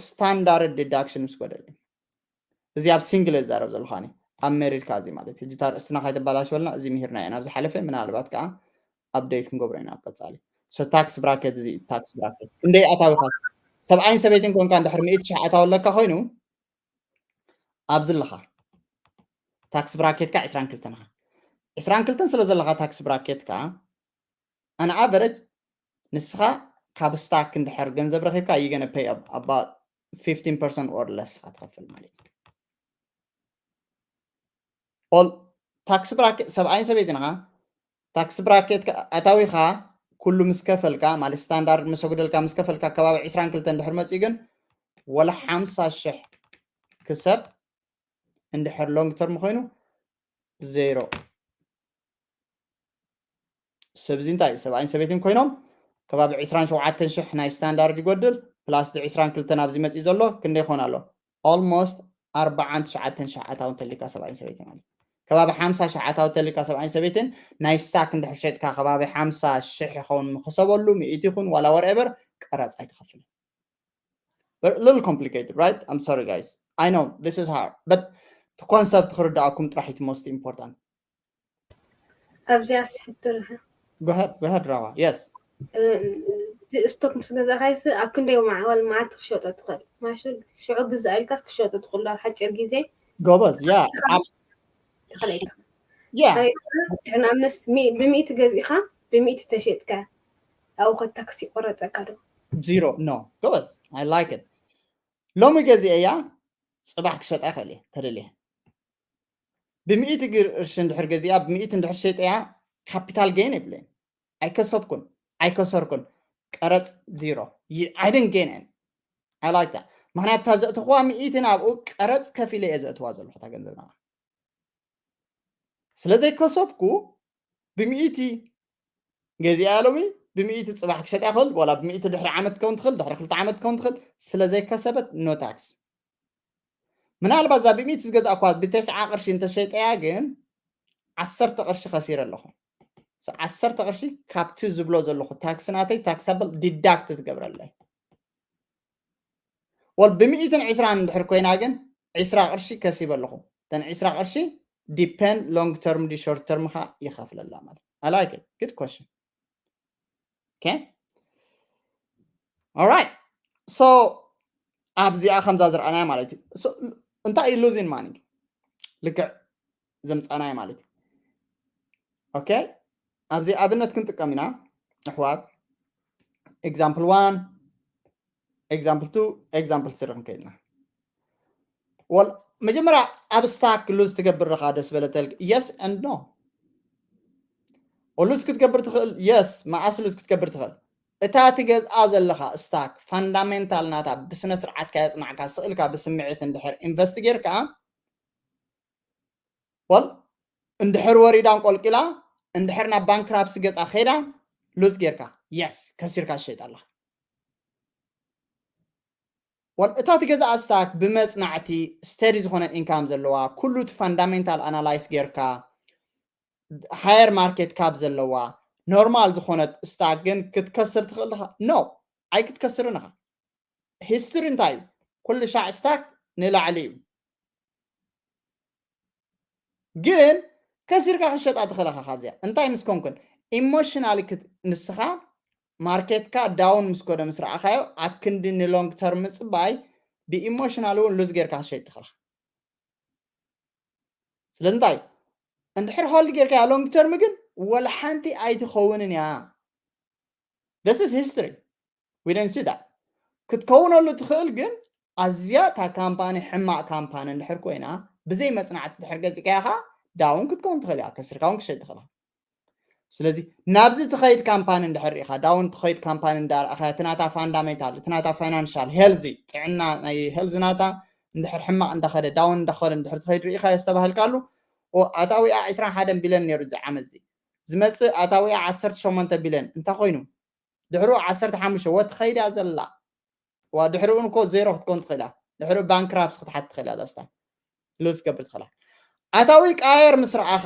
standard deduction ምስ ጎደለ እዩ። እዚ ኣብ ሲንግል ዝዛረብ ዘለኹ ኣነ ኣብ ኣሜሪካ እዚ ማለት እዩ። ሕጂ ታርእስትና ከይተባላሽወልና እዚ ምሂርና ኢና ኣብ ዝሓለፈ፣ ምናልባት ከዓ update ክንገብሮ ኢና ኣብ ቀፃሊ። So tax bracket እዚ tax bracket ክንደይ ኣታዊኻ ሰብኣይን ሰበይትን ኮንካ እንድሕር ሚእቲ ሽሕ ኣታዊ ኣለካ ኮይኑ ኣብዚ ኣለኻ tax bracket ካ ዕስራን ክልተን ኢኻ። ዕስራን ክልተን ስለ ዘለኻ tax bracket ካ on average ንስኻ ካብ stock እንድሕር ገንዘብ ረኺብካ you gonna pay about fifteen percent or less ካ ትኸፍል ማለት እዩ። All tax bracket ሰብኣይን ሰበይትን ኢኻ tax bracket ኣታዊኻ ኩሉ ምስ ከፈልካ ማለት standard ምስ ኣጉደልካ ምስ ከፈልካ ከባቢ ዕስራን ክልተን እንድሕር መፅኡ ግን ወላ ሓምሳ ሽሕ ክሰብ እንድሕር long term ኮይኑ ዜሮ ሰብዚ እንታይ እዩ ሰብኣይን ሰበይትን ኮይኖም ከባቢ ዕስራን ሸውዓተን ሽሕ ናይ standard ይጎድል plus ዕስራን ክልተን ኣብዚ መፅኡ ዘሎ ክንደይ ይኾን ኣሎ almost ኣርባዓን ትሽዓተን ሽሕ ኣታዊ እንተሊካ ሰብኣይን ሰበይትን ማለት ከባቢ ሓምሳ ሽሕ ኣታዊ እንተሊካ ሰብኣይን ሰበይትን ናይ stock እንድሕር ሸጥካ ከባቢ ሓምሳ ሽሕ ይኸውን ምክሰበሉ ሚእቲ ይኹን ዋላ whatever ቀረፅ ኣይትኸፍልን። Little complicated, right? I'm sorry guys, I know this is hard but concept ክርዳእኩም ጥራሕ እቲ most important። ኣብዚኣ ስሕቶ ኣለካ። Go ahead, go ahead, Rawa. Yes. ስቶክ ምስ ገዛእካይስ ኣብ ክንደይ ማዕዋል መዓልቲ ክሸጦ ትኽእል? ማሽ ሽዑ ግዛእ ኢልካስ ክሸጦ ትኽእል ኣብ ሓፂር ግዜ ጎበዝ ያ ተኽለይካ ያ ንኣብነት ብሚእቲ ገዚእካ ብሚእቲ ተሸጥካ ኣብኡ ከታክስ ይቆረፀካ ዶ? Zero no ጎበዝ I like it። ሎሚ ገዚአ እያ ፅባሕ ክሸጣ ይኽእል እየ ተደልየ ብሚእቲ ቅርሺ እንድሕር ገዚኣ ብሚእቲ እንድሕር ሸይጠያ capital gain የብለይን። ኣይከሰብኩን ኣይከሰርኩን ቀረፅ ዚሮ። I didn't gain any. I like that ምክንያቱ እታ ዘእትኽዋ ሚእቲ ናብኡ ቀረፅ ከፊለ እየ ዘእትዋ ዘለኹ እታ ገንዘብ ናብኣ ስለ ዘይከሰብኩ ብሚእቲ ገዚኣ ሎሚ ብሚእቲ ፅባሕ ክሸጣ ይኽእል ዋላ ብሚእቲ ድሕሪ ዓመት ክኸውን ትኽእል ድሕሪ ክልተ ዓመት ክኸውን ትኽእል ስለ ዘይከሰበት no tax። ምናልባት እዛ ብሚእቲ ዝገዛእኳ ብተስዓ ቅርሺ እንተሸይጠያ ግን ዓሰርተ ቅርሺ ከሲረ ኣለኹ። ዓሰርተ ቅርሺ ካብቲ ዝብሎ ዘለኹ tax ናተይ taxable deduct ትገብረለይ። ወል ብሚእትን ዕስራን እንድሕር ኮይና ግን ዕስራ ቅርሺ ከሲበ ኣለኹ። ተን ዕስራ ቅርሺ depend long term ዲ short term ካ ይኸፍለላ ማለት I like it. Good question. Okay. All right. So ኣብዚኣ ከምዛ ዝረኣናያ ማለት እዩ። እንታይ እዩ losing money? ልክዕ ዘምፃናዮ ማለት እዩ። Okay. ኣብዚ ኣብነት ክንጥቀም ኢና ኣሕዋት። Example one, example two, example three ክንከይድና ወል መጀመርያ ኣብ stock lose ትገብር ዲኻ ደስ በለተልክ? Yes and no. Lose ክትገብር ትኽእል? Yes። መዓስ lose ክትገብር ትኽእል? እታ ትገዝኣ ዘለኻ stock fundamental ናታ ብስነ ስርዓት ካየፅናዕካ ስቕ ኢልካ ብስምዒት እንድሕር invest ጌርካ ወል እንድሕር ወሪዳ እንቆልቂላ እንድሕር ናብ bankruptcy ገፃ ከይዳ lose ጌርካ yes ከሲርካ ትሸይጥ ኣለኻ። ወል እታ ትገዝኣ stock ብመፅናዕቲ steady ዝኾነ income ዘለዋ ኩሉ እቲ fundamental analyse ጌርካ higher market cap ዘለዋ normal ዝኾነት stock ግን ክትከስር ትኽእል ዲኻ? No ኣይክትከስርን ኢኻ። History እንታይ እዩ? ኩሉ ሻዕ stock ንላዕሊ እዩ። ግን ከሲርካ ክሸጣ ትኽእል ኢኻ ካብዚኣ እንታይ ምስ ኮንክን emotionally ንስኻ market ካ down ምስ ኮነ ምስ ረኣኻዮ ኣክንዲ ን long term ምፅባይ ብ emotional እውን lose ጌርካ ክትሸይጥ ትኽእል ኢኻ። ስለዚ እንታይ እንድሕር hold ጌርካያ long term ግን ወላ ሓንቲ ኣይትኸውንን እያ። This is history. We don't see that. ክትከውነሉ ትኽእል፣ ግን ኣዝያ እታ ካምፓኒ ሕማቕ ካምፓኒ እንድሕር ኮይና፣ ብዘይ መጽናዕቲ እንድሕር ገዚእካያ ኸኣ ዳውን ክትከውን ትኽእል እያ፣ ከሲርካ እውን ክሸይጥ ትኽእል። ስለዚ ናብዚ ትኸይድ ካምፓኒ እንድሕር ርኢኻ፣ ዳውን ትኸይድ ካምፓኒ እንዳረኣኻ፣ እቲ ናታ ፋንዳሜንታል፣ እቲ ናታ ፋይናንሻል ሄልዚ፣ ጥዕና ናይ ሄልዚ ናታ እንድሕር ሕማቕ እንዳኸደ፣ ዳውን እንዳኸደ እንድሕር ትኸይድ ርኢኻ፣ ዝተባህልካሉ፣ ኦ፣ ኣታዊኣ ዕስራን ሓደን ቢልዮን ነይሩ እዚ ዓመት እዚ፣ ዝመጽእ ኣታዊኣ ዓሰርተ ሸሞንተ ቢልዮን እንታይ ኮይኑ? ድሕሩ ዓሰርተ ሓሙሽተ ወ ትኸይድ እያ ዘላ። ዋ፣ ድሕሪኡ እኮ ዜሮ ክትከውን ትኽእል እያ። ድሕሪኡ ባንክራፕሲ ክትሓት ትኽእል እያ። ዛስታ ሉዝ ትገብር ትኽእል እያ። ኣታዊ ቀያየር ምስ ረኣኻ፣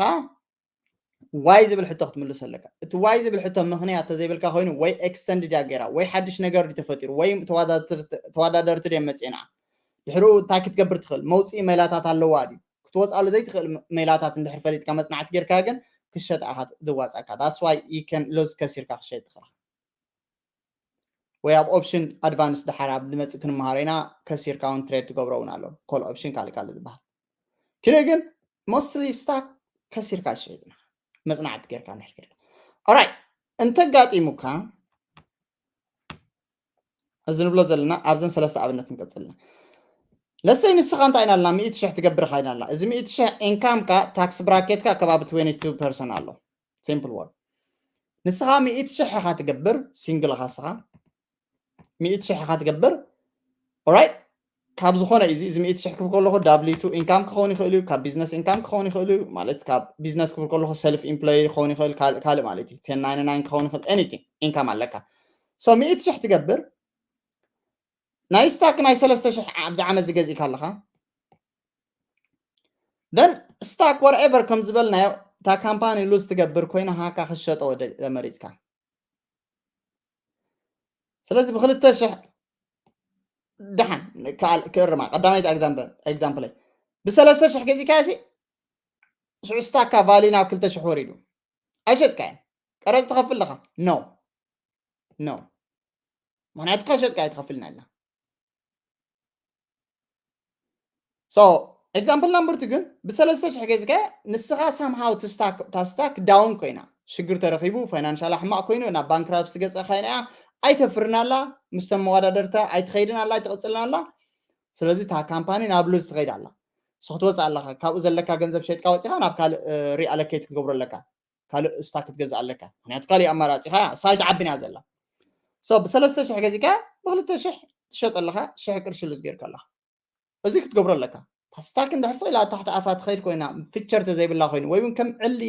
ዋይ ዝብል ሕቶ ክትምልስ ኣለካ። እቲ ዋይ ዝብል ሕቶ ምኽንያት ተዘይብልካ ኮይኑ፣ ወይ ኤክስተንድድ እያ ገይራ፣ ወይ ሓድሽ ነገር ድዩ ተፈጢሩ፣ ወይ ተወዳደርቲ፣ ተወዳደርቲ ድዮም መጺኤና። ድሕሪኡ እንታይ ክትገብር ትኽእል? መውፅኢ ሜላታት ኣለዋ ድዩ? ክትወፅኣሉ ዘይትኽእል ሜላታት እንድሕር ፈሊጥካ፣ መፅናዕቲ ጌርካ ግን ክሸጥ ኢኻ ዝዋፅኣካ። That's why you can lose፣ ከሲርካ ክሸጥ ትኽእል። ወይ ኣብ ኦፕሽን ኣድቫንስ ድሓር ኣብ ዝመፅእ ክንመሃሮ ኢና። ከሲርካ እውን ትሬድ ትገብሮ እውን ኣሎ። ኮል ኦፕሽን ካልእ ካልእ ዝበሃል። ክልእ ግን ሞስትሊ ስታክ ከሲርካ ዝሸይጥና መፅናዕቲ ጌርካ ንሕር ጌርካ። ኦራይት፣ እንተጋጢሙካ፣ እዚ ንብሎ ዘለና ኣብዘን ሰለስተ ኣብነት ንቀፅል ኣለና። ለሰይ ንስኻ እንታይ ኢና ኣለና? ሚእቲ ሽሕ ትገብር ኢኻ ኢና ኣለና። እዚ ሚእቲ ሽሕ ኢንካምካ፣ ታክስ ብራኬትካ ከባቢ ትዌንቲ ቱ ፐርሰንት ኣሎ። ሲምፕል ወርድ። ንስኻ ሚእቲ ሽሕ ኢኻ ትገብር፣ ሲንግል ኢኻ ንስኻ። ሚእቲ ሽሕ ኢኻ ትገብር። ኦራይት፣ ካብ ዝኾነ እዚ፣ እዚ ሚእቲ ሽሕ ክብል ከለኹ ዳብሊው ቱ ኢንካም ክኸውን ይኽእል እዩ፣ ካብ ቢዝነስ ኢንካም ክኸውን ይኽእል እዩ። ማለት ካብ ቢዝነስ ክብል ከለኹ ሰልፍ ኢምፕሎይ ክኸውን ይኽእል፣ ካልእ፣ ካልእ ማለት እዩ። ቴን ናይንቲ ናይን ክኸውን ይኽእል፣ ኤኒቲንግ ኢንካም ኣለካ። ሶ ሚእቲ ሽሕ ትገብር፣ ናይ ስታክ ናይ ሰለስተ ሽሕ ኣብዚ ዓመት ዝገዚእካ ኣለኻ። ደን ስታክ ወርኤቨር ከም ዝበልናዮ፣ እታ ካምፓኒ ሉዝ ትገብር ኮይና ሃካ ክትሸጦ ወደ-፣ መሪጽካ። ስለዚ ብክልተ ሽሕ ደሓን ክኣል-፣ ክእርማ፣ ቀዳመይቲ ኤግዛምፕል፣ ኤግዛምፕለይ። ብሰለስተ ሽሕ ገዚእካዮ ሲ፣ ሽዑ ስታካ ቫልዩ ናብ ክልተ ሽሕ ወሪዱ። ኣይሸጥካዮን። ቀረጽ ትኸፍል ኣለኻ? ኖ። ኖ። ምኽንያቱ ካብ ሸጥካ ኣይትኸፍልን ኣላ። ሶ ኤግዛምፕል ናምበር ቱ ግን ብሰለስተ ሽሕ ገዚእካዮ፣ ንስኻ ሳምሃው ትስታክ፣ እታ ስታክ ዳውን ኮይና፣ ሽግር ተረኺቡ፣ ፋይናንሻላ ሕማቕ ኮይኑ፣ ናብ ባንክራፕሲ ገጸ ካይና እያ፣ ኣይተፍርን ኣላ፣ ምስቶም መወዳደርታ ኣይትኸይድን ኣላ፣ ኣይትቕጽልን ኣላ። ስለዚ እታ ካምፓኒ ናብ ሉዝ ትኸይድ ኣላ። ንሱ ክትወጽእ ኣለኻ፣ ካብኡ ዘለካ ገንዘብ ሸይጥካ ወጺኻ ናብ ካልእ፣ እ፣ ሪኣሎኬት ክትገብሮ ኣለካ። ካልእ ስታክ ክትገዝእ ኣለካ። ምኽንያቱ ካልእ ኣማራጺ ኢኻ፣ ሳይት ዓቢና ዘላ። ሶ ብሰለስተ ሽሕ ገዚእካ ብክልተ ሽሕ ትሸጥ ኣለኻ፣ ሽሕ ቅርሺ ሉዝ ጌርካ ኣለኻ። እዚ ክትገብሮ ኣለካ። እታ ስታክ እንድሕር ስቕ ኢላ ታሕቲ ኣፋ ትኸይድ ኮይና፣ ፊቸር ተዘይብላ ኮይኑ፣ ወይ እውን ከም ዕሊ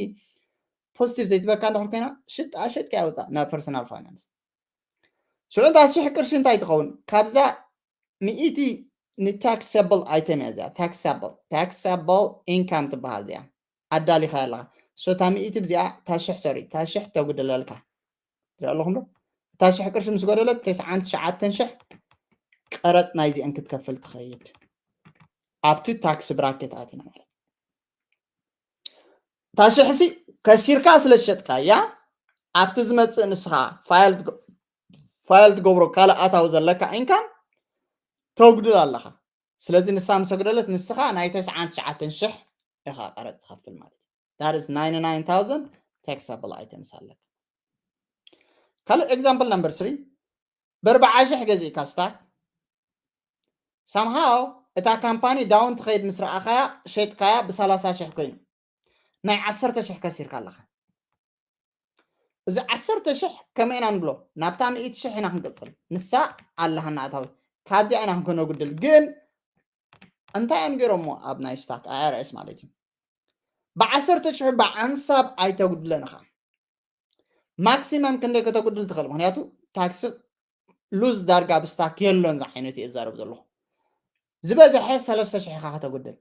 ፖዚቲቭ ዘይትበካ እንድሕር ኮይና፣ ሽጣ ሸጥካ ያውፃእ ናብ ፐርሰናል ፋይናንስ። ሽዑ እታ ሽሕ ቅርሺ እንታይ ትኸውን? ካብዛ ሚእቲ ንታክሰብል ኣይተም እያ እዚኣ። ታክሰብል፣ ታክሰብል ኢንካም ትበሃል እዚኣ። ኣዳሊኻ ኣለኻ። ሶ እታ ሚእቲ ብዚኣ፣ እታ ሽሕ፣ ሶሪ፣ እታ ሽሕ ተጉድለልካ። ትሪኦ ኣለኹም ዶ? እታ ሽሕ ቅርሺ ምስ ጎደለት፣ ተስዓን ትሽዓተን ሽሕ ቀረጽ ናይዚአን ክትከፍል ትኸይድ። ኣብቲ ታክስ ብራኬት ኣቲና ማለት። እታ ሽሕሲ ከሲርካ ስለ ዝሸጥካያ፣ ኣብቲ ዝመጽእ ንስኻ ፋይል ትገ-፣ ፋይል ትገብሮ ካልእ ኣታዊ ዘለካ ኢንካም ተጉድል ኣለኻ። ስለዚ ንሳ ምስ ኣጉደለት፣ ንስኻ ናይ ተስዓን ትሽዓተን ሽሕ ኢኻ ቀረጽ ትኸፍል ማለት እዩ። That is ninety-nine thousand taxable items ኣለካ። ካልእ ኤግዛምፕል ነምበር ስሪ፣ ብኣርብዓ ሽሕ ገዚእካ ስታክ፣ ሳምሃው እታ ካምፓኒ ዳውን ትኸይድ ምስ ረኣኻያ፣ ሸጥካያ ብሰላሳ ሽሕ ኮይኑ፣ ናይ ዓሰርተ ሽሕ ከሲርካ ኣለኻ። እዚ ዓሰርተ ሽሕ ከመይ ኢና ንብሎ? ናብታ ሚእቲ ሽሕ ኢና ክንቅጽል። ንሳ ኣለሃና ኣታዊ። ካብዚኣ ኢና ክንከነጉድል። ግን እንታይ እዮም ገይሮሞ ኣብ ናይ ስታክ ኣይ ኣር ኤስ ማለት እዩ? ብዓሰርተ ሽሕ ብዓንሳብ ኣይተጉድለን ኢኻ። ማክሲመም ክንደይ ከተጉድል ትኽእል? ምኽንያቱ ታክሲ ሉዝ ዳርጋ ኣብ ስታክ የሎን ዝዓይነቱ እየ ዝዛረብ ዘለኹ። ዝበዝሐ ሰለስተ ሽሕ ኢኻ ከተጉድል።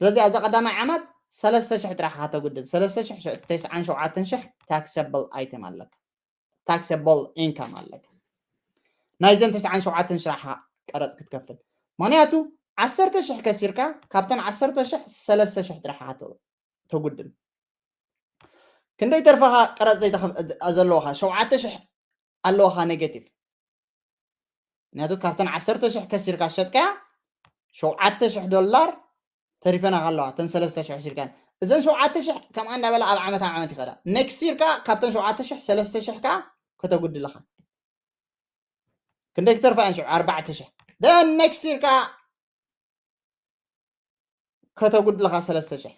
ስለዚ ኣብዛ ቀዳማይ ዓመት ሰለስተ ሽሕ ጥራሕ ኢኻ ከተጉድል። ሰለስተ ሽሕ፣ ተስዓን ሸውዓተን ሽሕ ታክሰብል ኣይተም ኣለካ። ታክሰብል ኢንካም ኣለካ። ናይዘን ተስዓን ሸውዓተን ሽሕ ኢኻ ቀረጽ ክትከፍል። ምኽንያቱ ዓሰርተ ሽሕ ከሲርካ፣ ካብተን ዓሰርተ ሽሕ ሰለስተ ሽሕ ጥራሕ ኢኻ ተ-፣ ተጉድል። ክንደይ ተርፋኻ ቀረጽ ዘይተኸፍ-፣ ዘለዋኻ? ሸውዓተ ሽሕ ኣለዋኻ ኔጌቲቭ። ምኽንያቱ ካብተን ዓሰርተ ሽሕ ከሲርካ ዝሸጥካያ፣ ሸውዓተ ሽሕ ዶላር ተሪፈናኻ ኣለዋ፣ እተን ሰለስተ ሽሕ ወሲድካን። እዘን ሸውዓተ ሽሕ ከምኣ እንዳበላ ኣብ ዓመት ኣብ ዓመት ይኸዳ። ኔክስት ይር ከኣ ካብተን ሸውዓተ ሽሕ ሰለስተ ሽሕ ከኣ ከተጉድል ኢኻ። ክንደይ ክትተርፋ እየን ሽዑ ኣርባዕተ ሽሕ then next year ከዓ ከተጉድልኻ ሰለስተ ሽሕ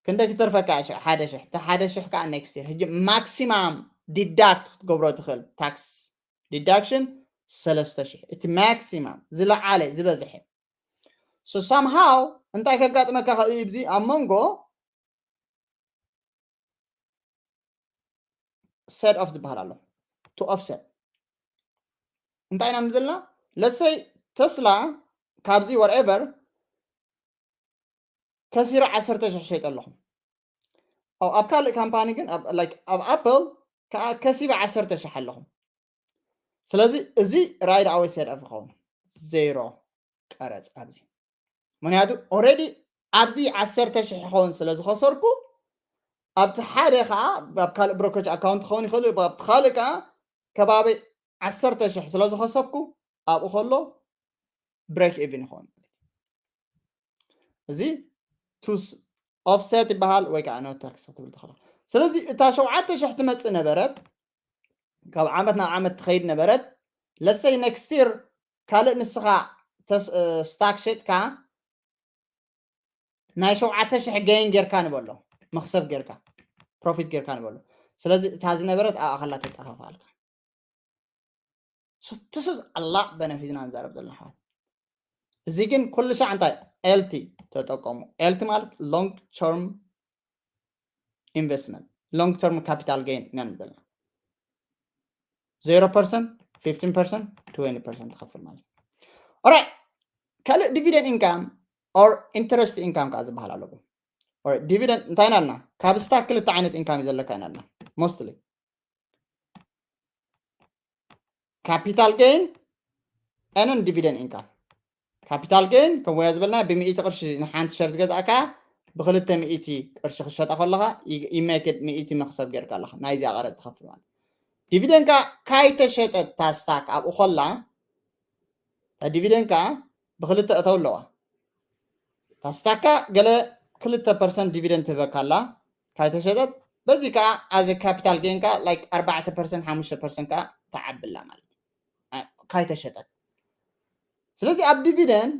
ክንደይ ክትተርፈካ እያ ሽዑ ሓደ ሽሕ እቲ ሓደ ሽሕ ከዓ next year ሕጂ maximum deduct ክትገብሮ ትኽእል tax deduction ሰለስተ ሽሕ እቲ maximum ዝለዓለ ዝበዝሐ so somehow እንታይ ከጋጥመካ ከ ኣብዚ ኣብ መንጎ set off ዝበሃል ኣሎ to offset እንታይ ኢና ንብል ዘለና let's say ተስላ ካብዚ whatever ከሲረ ዓሰርተ ሽሕ ሸይጠ ኣለኹ ኣብ ካልእ ካምፓኒ ግን ኣብ ኣፕል ከዓ ከሲበ ዓሰርተ ሽሕ ኣለኹ ስለዚ እዚ right away set off ይኸውን ዜሮ ቀረፅ ኣብዚ ምክንያቱ already ኣብዚ ዓሰርተ ሽሕ ይኸውን ስለ ዝኸሰርኩ ኣብቲ ሓደ ከዓ ኣብ ካልእ brokerage account ክኸውን ይኽእል ኣብቲ ካልእ ከዓ ከባቢ ዓሰርተ ሽሕ ስለ ዝኸሰብኩ ኣብኡ ከሎ break even ይኸውን እዚ offset ይበሃል ወይ ከዓ no tax ክትብል ትኽእል ስለዚ እታ ሸውዓተ ሽሕ ትመፅእ ነበረት ካብ ዓመት ናብ ዓመት ትኸይድ ነበረት let's say next year ካልእ ንስኻ stock ሸጥካ ናይ ሸውዓተ ሽሕ gain ጌርካ ንበሎ መኽሰብ ጌርካ profit ጌርካ ንበሎ ስለዚ እታ ዝነበረት ኣብኣ ከላ ተጠፋፍኣልካ this is a lot benefit ኢና ንዛረብ ዘለና ኣሕዋት እዚ ግን ኩሉ ሻዕ እንታይ LT ተጠቀሙ LT ማለት long term investment long term capital gain ኢና ንብል ዘለና zero percent fifteen percent twenty percent ትኸፍል ማለት እዩ right ካልእ dividend income or interest income ከዓ ዝበሃል ኣለዎ dividend እንታይ ኢና ኣልና ካብ stock ክልተ ዓይነት income እዩ ዘለካ ኢና ኣልና mostly capital gain and dividend income capital gain ከም ወያ ዝበልና ብሚእቲ ቅርሺ ንሓንቲ share ዝገዛእካ ብክልተ ሚእቲ ቅርሺ ክሸጣ ከለካ ይመክድ ሚእቲ መክሰብ ጌርካ ኣለካ ናይዚኣ ቀረፅ ትኸፍል ማለት dividend ከዓ ካይተሸጠት እታ stock ኣብኡ ከላ dividend ከዓ ብክልተ እተው ኣለዋ እታ stock ካ ገለ ክልተ percent dividend ትህበካ ኣላ ካይተሸጠት በዚ ከዓ as capital gain ከዓ like ኣርባዕተ percent ሓሙሽተ percent ከዓ ትዓብላ ማለት ካይተሸጠት ስለዚ ኣብ dividend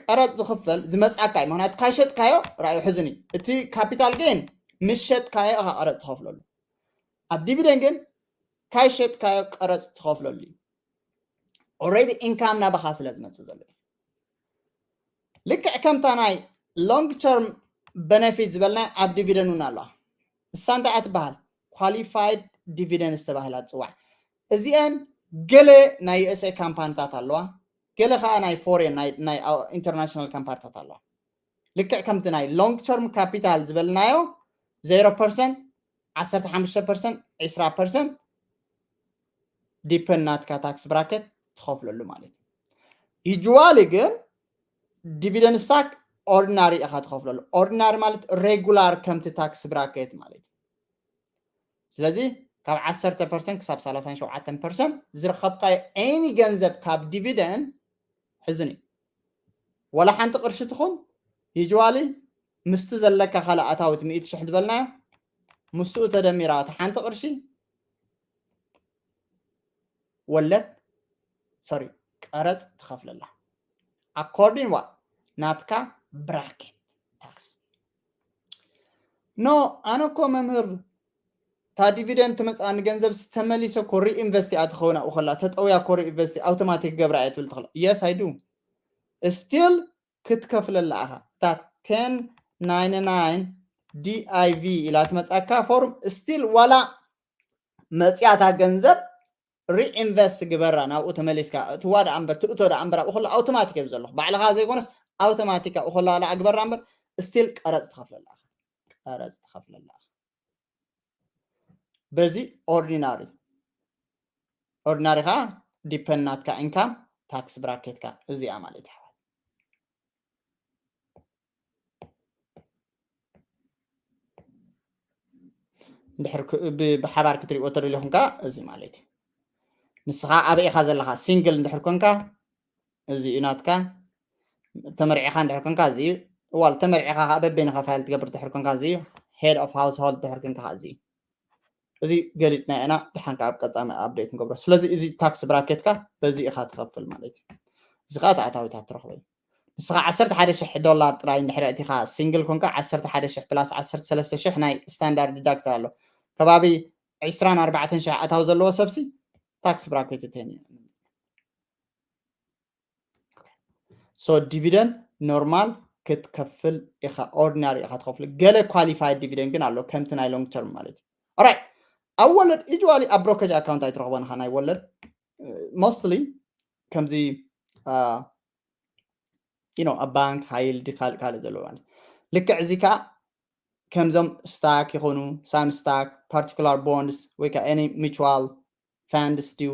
ቀረፅ ዝኽፈል ዝመፅኣካ እዩ ምክንያቱ ካይሸጥካዮ ራእዩ ሕዝን እዩ እቲ capital gain ምስ ሸጥካዮ ኢኻ ቀረፅ ትኸፍለሉ ኣብ dividend ግን ካይሸጥካዮ ቀረፅ ትኸፍለሉ እዩ already income ናባኻ ስለ ዝመፅእ ዘሎ እዩ ልክዕ ከምታ ናይ long term benefit ዝበልና ኣብ dividend እውን ኣለዋ እሳ እንታይ እያ ትበሃል qualified dividends ተባሂላ ትፅዋዕ እዚአን ገለ ናይ USA ካምፓኒታት ኣለዋ ገለ ከዓ ናይ foreign ናይ international ካምፓኒታት ኣለዋ ልክዕ ከምቲ ናይ long term capital ዝበልናዮ zero percent ዓሰርተ ሓሙሽተ percent ዕስራ percent depend ናትካ tax bracket ትኸፍለሉ ማለት እዩ usually ግን dividend stock ordinary ኢኻ ትኸፍለሉ ordinary ማለት regular ከምቲ tax bracket ማለት እዩ ስለዚ ካብ ዓሰርተ percent ክሳብ ሰላሳን ሸውዓተን percent ዝረኸብካዮ any ገንዘብ ካብ dividend ሕዝን እዩ ወላ ሓንቲ ቅርሺ ትኹን usually ምስቲ ዘለካ ካልእ ኣታዊ እቲ ሚእቲ ሽሕ ዝበልናዮ ምስኡ ተደሚራ እቲ ሓንቲ ቅርሺ ወለድ sorry ቀረፅ ትኸፍለላ according what ናትካ bracket tax no ኣነ እኮ መምህር እታ dividend ትመፅኣኒ ገንዘብ ተመሊሰ እኮ reinvest እያ ትኸውን ኣብኡ ከላ ተጠውያ እኮ reinvest automatic ገብራ እያ ትብል ትኽእል yes I do still ክትከፍለላ ኢኻ እታ ten ninety-nine div ኢላ ትመፅኣካ form still ዋላ መፅያታ ገንዘብ reinvest ግበራ ናብኡ ተመሊስካ እትዋ ደኣ እምበር ትእቶ ደኣ እምበር ኣብኡ ከሎ automatic እዩ ዘለኹ ባዕልኻ ዘይኮነስ automatic ኣብኡ ከሎ ዋላ ግበራ እምበር still ቀረፅ ትኸፍለላ ቀረፅ ትኸፍለላ በዚ ordinary ordinary ኻ depend ናትካ income tax bracket ካ እዚኣ ማለት እዩ እንድሕር ብሓባር ክትሪእዎ ተደሊኹም ከዓ እዚ ማለት እዩ ንስኻ ኣበይ ኢኻ ዘለኻ single እንድሕር ኮንካ እዚ እዩ ናትካ ተመርዒኻ እንድሕር ኮንካ እዚ እዩ እዋል ተመርዒኻ ከዓ በበይንኻ file ትገብር ድሕር ኮንካ እዚ እዩ head of household ድሕር ኮንካ እዚ እዩ እዚ ገሊፅና ኢና። ድሓን ከዓ ኣብ ቀፃሚ update ንገብሮ። ስለዚ እዚ tax bracket ካ በዚ ኢኻ ትኸፍል ማለት እዩ። እዚ ከዓ ተኣታዊታት ትረኽበ እዩ። ንስኻ ዓሰርተ ሓደ ሽሕ ዶላር ጥራይ እንድሕር ኣእቲኻ፣ single ኮንካ ዓሰርተ ሓደ ሽሕ plus ዓሰርተ ሰለስተ ሽሕ ናይ standard deduct ኣሎ። ከባቢ ዕስራን ኣርባዕተን ሽሕ ኣታዊ ዘለዎ ሰብሲ tax bracket እተን እዩ። So dividend normal ክትከፍል ኢኻ፣ ordinary ኢኻ ትኸፍል። ገለ qualified dividend ግን ኣሎ፣ ከምቲ ናይ long term ማለት እዩ። Alright፣ ኣብ ወለድ usually ኣብ brokerage account ኣይትረኽቦን ኢኻ። ናይ ወለድ mostly ከምዚ you know ኣብ ባንክ፣ high yield፣ ካልእ ካልእ ዘለዎ ማለት። ልክዕ እዚ ከዓ ከምዞም stock ይኾኑ፣ some stock፣ particular bonds ወይ ከዓ any mutual funds ድዩ፣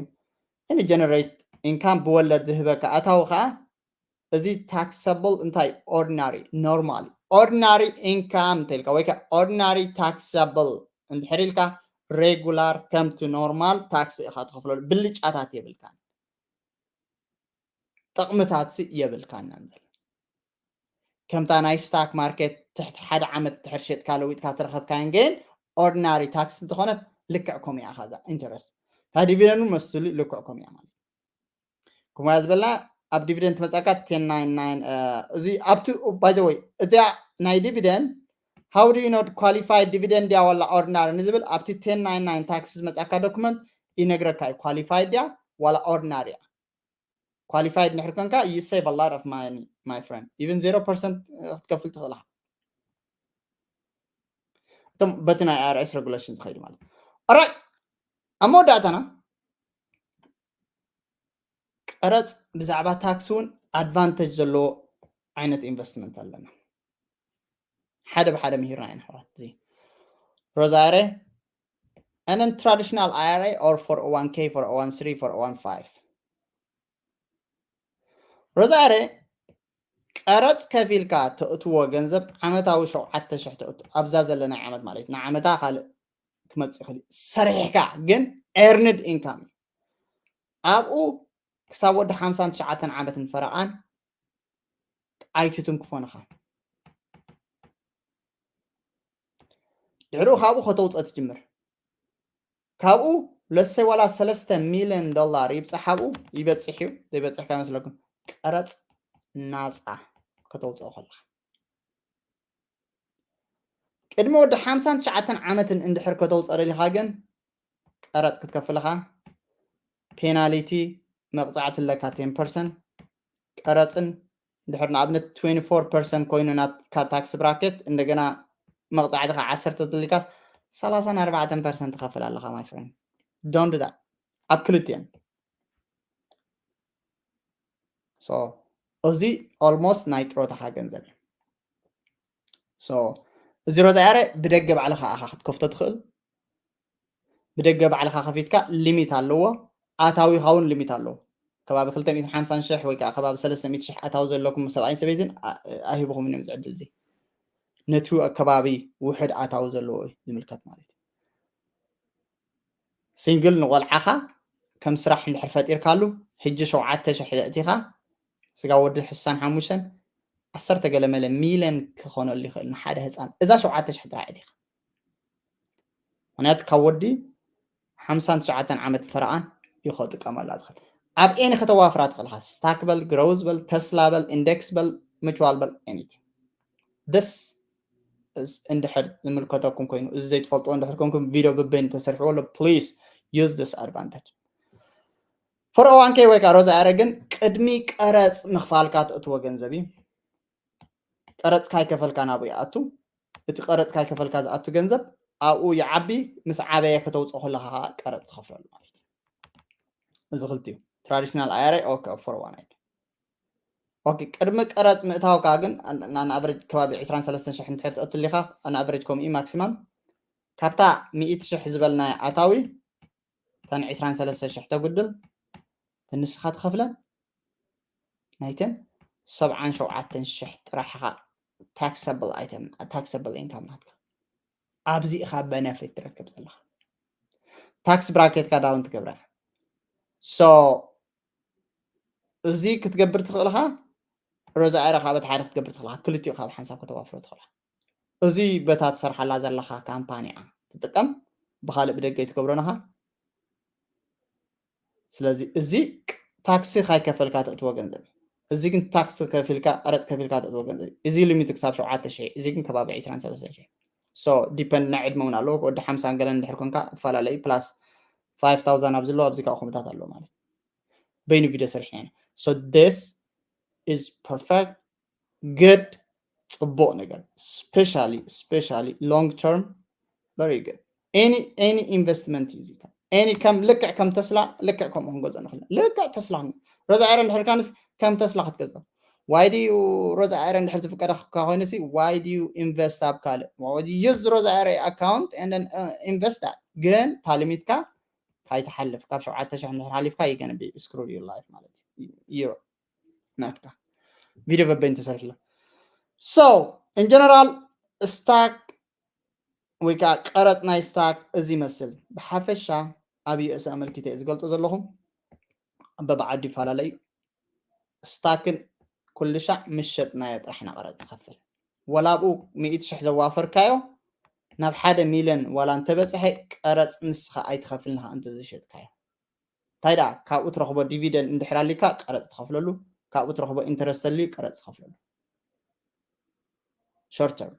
any generate income ብወለድ ዝህበካ ኣታዊ ከዓ እዚ taxable እንታይ፣ ordinary፣ normal፣ ordinary income እንተልካ ወይ ከዓ ordinary taxable እንድሕር ኢልካ regular ከምቲ normal tax ኢኻ ትኸፍለሉ። ብልጫታት የብልካን፣ ጥቕምታት የብልካን። ከምታ ናይ stock market ትሕቲ ሓደ ዓመት ድሕር ሸጥካ ለዊጥካ ትረኸብካን ግን ordinary tax እንተኾነት ልክዕ ከምኡ እያ። ኻዛ interest፣ እታ dividend መስሉ ልክዕ ከምኡ እያ ማለት። ከምኡ እያ ዝበልና። ኣብ dividend ትመጻካ ten ninety-nine፣ እዚ ኣብቲ፣ by the way፣ እዚኣ ናይ dividend how do you know qualified dividend ድያ ዋላ ordinary ንዝብል ኣብቲ ten ninety-nine tax ዝመጻካ document ይነግረካ እዩ፣ qualified ድያ ዋላ ordinary እያ። Qualified እንድሕር ኮንካ you save a lot of money my friend, even zero percent ክትከፍል ትኽእል ኢኻ። እቶም በቲ ናይ I R S regulation ዝኸይዱ ማለት። Alright፣ ኣብ መወዳእታና ቀረፅ ብዛዕባ tax እውን advantage ዘለዎ ዓይነት investment ኣለና። ሓደ ብሓደ ምሂርና ኢና ኣሕዋት። እዚ Roth I R A and then traditional I R A or four oh one K, four oh one three, four oh one five። Roth I R A ቀረፅ ከፊልካ ተእትዎ ገንዘብ ዓመታዊ ሸውዓተ ሽሕ ተእቱ፣ ኣብዛ ዘለና ዓመት ማለት እዩ። ንዓመታ ካልእ ክመፅእ ይኽእል እዩ። ሰሪሕካ ግን earned income እዩ። ኣብኡ ክሳብ ወዲ ሓምሳን ትሽዓተን ዓመትን ፈረቓን ኣይትትንክፎን ኢኻ። ድሕሪኡ ካብኡ ከተውፅኦ ትጅምር። ካብኡ ለሰይ ዋላ ሰለስተ ሚልዮን ዶላር ይብፃሕ፣ ኣብኡ ይበፅሕ እዩ ዘይበፅሕ ከመስለኩም፣ ቀረፅ ናፃ ከተውፅኦ ከለኻ። ቅድሚ ወዲ ሓምሳን ትሽዓተን ዓመትን እንድሕር ከተውፅኦ ደሊኻ ግን ቀረፅ ክትከፍል ኢኻ። Penalty፣ መቕፃዕቲ ኣለካ ten percent። ቀረፅን እንድሕር ንኣብነት twenty-four percent ኮይኑ ናትካ tax bracket፣ እንደገና መቕፃዕትኻ ዓሰርተ ተደሊካስ ሰላሳን ኣርባዕተን percent ትኸፍል ኣለኻ my friend። Don't do that። ኣብ ክልቲኤን። So እዚ almost ናይ ጥሮታኻ ገንዘብ እዩ። So እዚ Roth I R A ብደገ ባዕልኻ ኢኻ ክትከፍቶ ትኽእል። ብደገ ባዕልኻ ከፊትካ limit ኣለዎ፣ ኣታዊኻ እውን limit ኣለዎ። ከባቢ ክልተ ሚእትን ሓምሳን ሽሕ ወይ ከዓ ከባቢ ሰለስተ ሚእቲ ሽሕ ኣታዊ ዘለኩም ሰብኣይን ሰበይትን ኣ-፣ ኣይህብኹምን እዮም እዚ ዕድል እዚ። ነቲ ከባቢ ውሕድ ኣታዊ ዘለዎ እዩ ዝምልከት ማለት እዩ። Single ንቆልዓኻ ከም ስራሕ እንድሕር ፈጢርካሉ፣ ሕጂ ሸውዓተ ሽሕ ዘእቲኻ፣ ስጋ ወዲ ሕሳን ሓሙሽተን፣ ዓሰርተ ገለ መለ ሚልዮን ክኾነሉ ይኽእል ንሓደ ህፃን። እዛ ሸውዓተ ሽሕ ጥራሕ እቲኻ። ምኽንያቱ ካብ ወዲ ሓምሳን ትሽዓተን ዓመት ፈረቓን እዩ ክጥቀመላ ዝኽእል። ኣብ ኤኒ ከተዋፍራ ትኽእል ኢኻ። ስታክ በል፣ ግሮዝ በል፣ ተስላ በል፣ ኢንደክስ በል፣ ምችዋል በል፣ ኤኒቲንግ። ደስ እስ-፣ እንድሕር ዝምልከተኩም ኮይኑ፣ እዚ ዘይትፈልጥዎ እንድሕር ኮንኩም፣ ቪድዮ ብበይኑ ተሰሪሕዎ ኣሎ። Please use this advantage። ፎር ኦ ዋን ኬ ወይ ከዓ ሮዝ ኣይ ኣር ኤ ግን ቅድሚ ቀረፅ ምኽፋልካ ትእትዎ ገንዘብ እዩ። ቀረፅ ካይከፈልካ ናብኡ ይኣቱ። እቲ ቀረፅ ካይከፈልካ ዝኣቱ ገንዘብ ኣብኡ ይዓቢ፣ ምስ ዓበየ ከተውፅኦ ከለኻ ከዓ ቀረፅ ትኸፍለሉ ማለት እዩ። እዚ ክልቲኡ፣ ትራዲሽናል ኣይ ኣር ኤ ኦር ፎር ኦ ዋን ኬ። ኦኬ፣ ቅድሚ ቀረፅ ምእታውካ ግን ኣን-፣ ኣን ኣቨሬጅ ከባቢ ዕስራን ሰለስተን ሽሕ እንድሕር ትእቱ ኣሊኻ፣ ኣን ኣቨሬጅ ከምኡ እዩ ማክሲማም። ካብታ ሚእቲ ሽሕ ዝበልናያ ኣታዊ፣ እተን ዕስራን ሰለስተን ሽሕ ተጉድል፣ እተን ንስኻ ትኸፍለን ናይተን ሰብዓን ሸውዓተን ሽሕ ጥራሕ ኢኻ ታክሰብል ኣይተም፣ ታክሰብል ኢንካም ናትካ። ኣብዚ ኢኻ በነፊት ትረክብ ዘለኻ። ታክስ ብራኬትካ ዳውን ትገብራ። ሶ እዚ ክትገብር ትኽእል ኢኻ። ሮዝ ኣይ ኣር ኤ ካብ ሓደ ክትገብር ትኽእል ኢኻ። ክልቲኡ ካብ ሓንሳብ ከተዋፍሮ ትኽእል ኢኻ። እዚ በታ ትሰርሓላ ዘለኻ ካምፓኒ እያ ትጥቀም። ብካልእ ብደገ ኣይትገብሮን ኢኻ። ስለዚ እዚ ታክሲ ካይከፈልካ ተእትዎ ገንዘብ እዩ። እዚ ግን ታክሲ ከፊልካ፣ ቀረፅ ከፊልካ ተእትዎ ገንዘብ እዩ። እዚ ሊሚቱ ክሳብ ሸውዓተ ሽሕ፣ እዚ ግን ከባቢ ዕስራን ሰለስተን ሽሕ። So depend፣ ናይ ዕድመ እውን ኣለዎ። ወዲ ሓምሳ ገለን እንድሕር ኮንካ እፈላለዩ፣ plus five thousand ኣብዚ ኣለዎ፣ ኣብዚ ካብኡ ከምታት ኣለዎ ማለት እዩ። በይኑ ቪድዮ ሰሪሕና ኢና። So this is perfect፣ good፣ ፅቡቅ ነገር፣ especially especially long term, very good። Any any investment እዩ እዚ። Any ከም ልክዕ ከም ተስላ፣ ልክዕ ከምኡ ክንገዝኦ ንኽእል ኢና። ልክዕ ተስላ ክንገ-፣ ሮዛ ኤረ እንድሕር ካንስ ከም ተስላ ክትገዝእ። Why do you፣ ሮዛ ኤረ እንድሕር ዝፍቀደካ ኮይኑሲ፣ why do you invest ኣብ ካልእ? Use ሮዛ ኤረ account and then invest that። ግን ታልሚትካ ካይትሓልፍ፣ ካብ ሸውዓተ ሽሕ እንድሕር ሓሊፍካ you gonna be screwed your life ማለት እዩ። ናትካ ቪድዮ በበይኑ ተሰሪሕሎ። So in general፣ ስታክ ወይ ከዓ ቀረፅ ናይ ስታክ እዚ ይመስል። ብሓፈሻ ኣብ ዩ ኤስ ኣመልኪተ እየ ዝገልፆ ዘለኹ። በብዓዲ ይፈላለ እዩ። ስታክን ኩልሻዕ ምስ ሸጥናዮ ጥራሕ ኢና ቀረፅ ንኸፍል። ወላ ኣብኡ ሚእቲ ሽሕ ዘዋፈርካዮ ናብ ሓደ ሚልዮን ዋላ እንተበፅሐ፣ ቀረፅ ንስኻ ኣይትኸፍልን ኢኻ እንተዘይሸጥካዮ። እንታይ ደኣ፣ ካብኡ ትረኽቦ ዲቪደንድ እንድሕር ኣሊካ ቀረፅ ትኸፍለሉ፣ ካብኡ ትረኽቦ ኢንተረስት ኣልዩ ቀረፅ ትኸፍለሉ። Short term።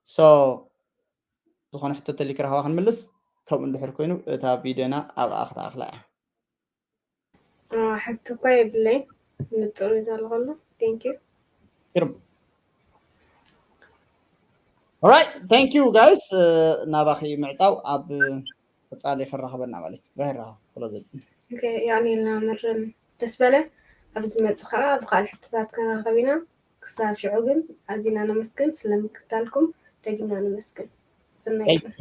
So ዝኾነ ሕቶ ተሊክ ረኸባ ክንምልስ፣ ከምኡ እንድሕር ኮይኑ እታ ቪድዮና ኣብኣ ክትኣኽላ እያ። ሕቶ እኳ የብለይ፣ ንፅሩ ይዛለኸሉ። Thank you። ግርም። Alright, thank you guys። ናባኺ ምዕፃው ኣብ ቀፃሊ ክራኸበና ማለት እዩ። ባህራ ክሎዘል። Okay፣ ያኔ ናምርን ደስ በለ። ኣብ ዝመፅእ ከዓ ብካልእ ሕቶታት ክንራኸብ ኢና። ክሳብ ሽዑ ግን ኣዚና ነመስግን ስለምክታልኩም፣ ደጊምና ነመስግን። ሰናይ ቀን።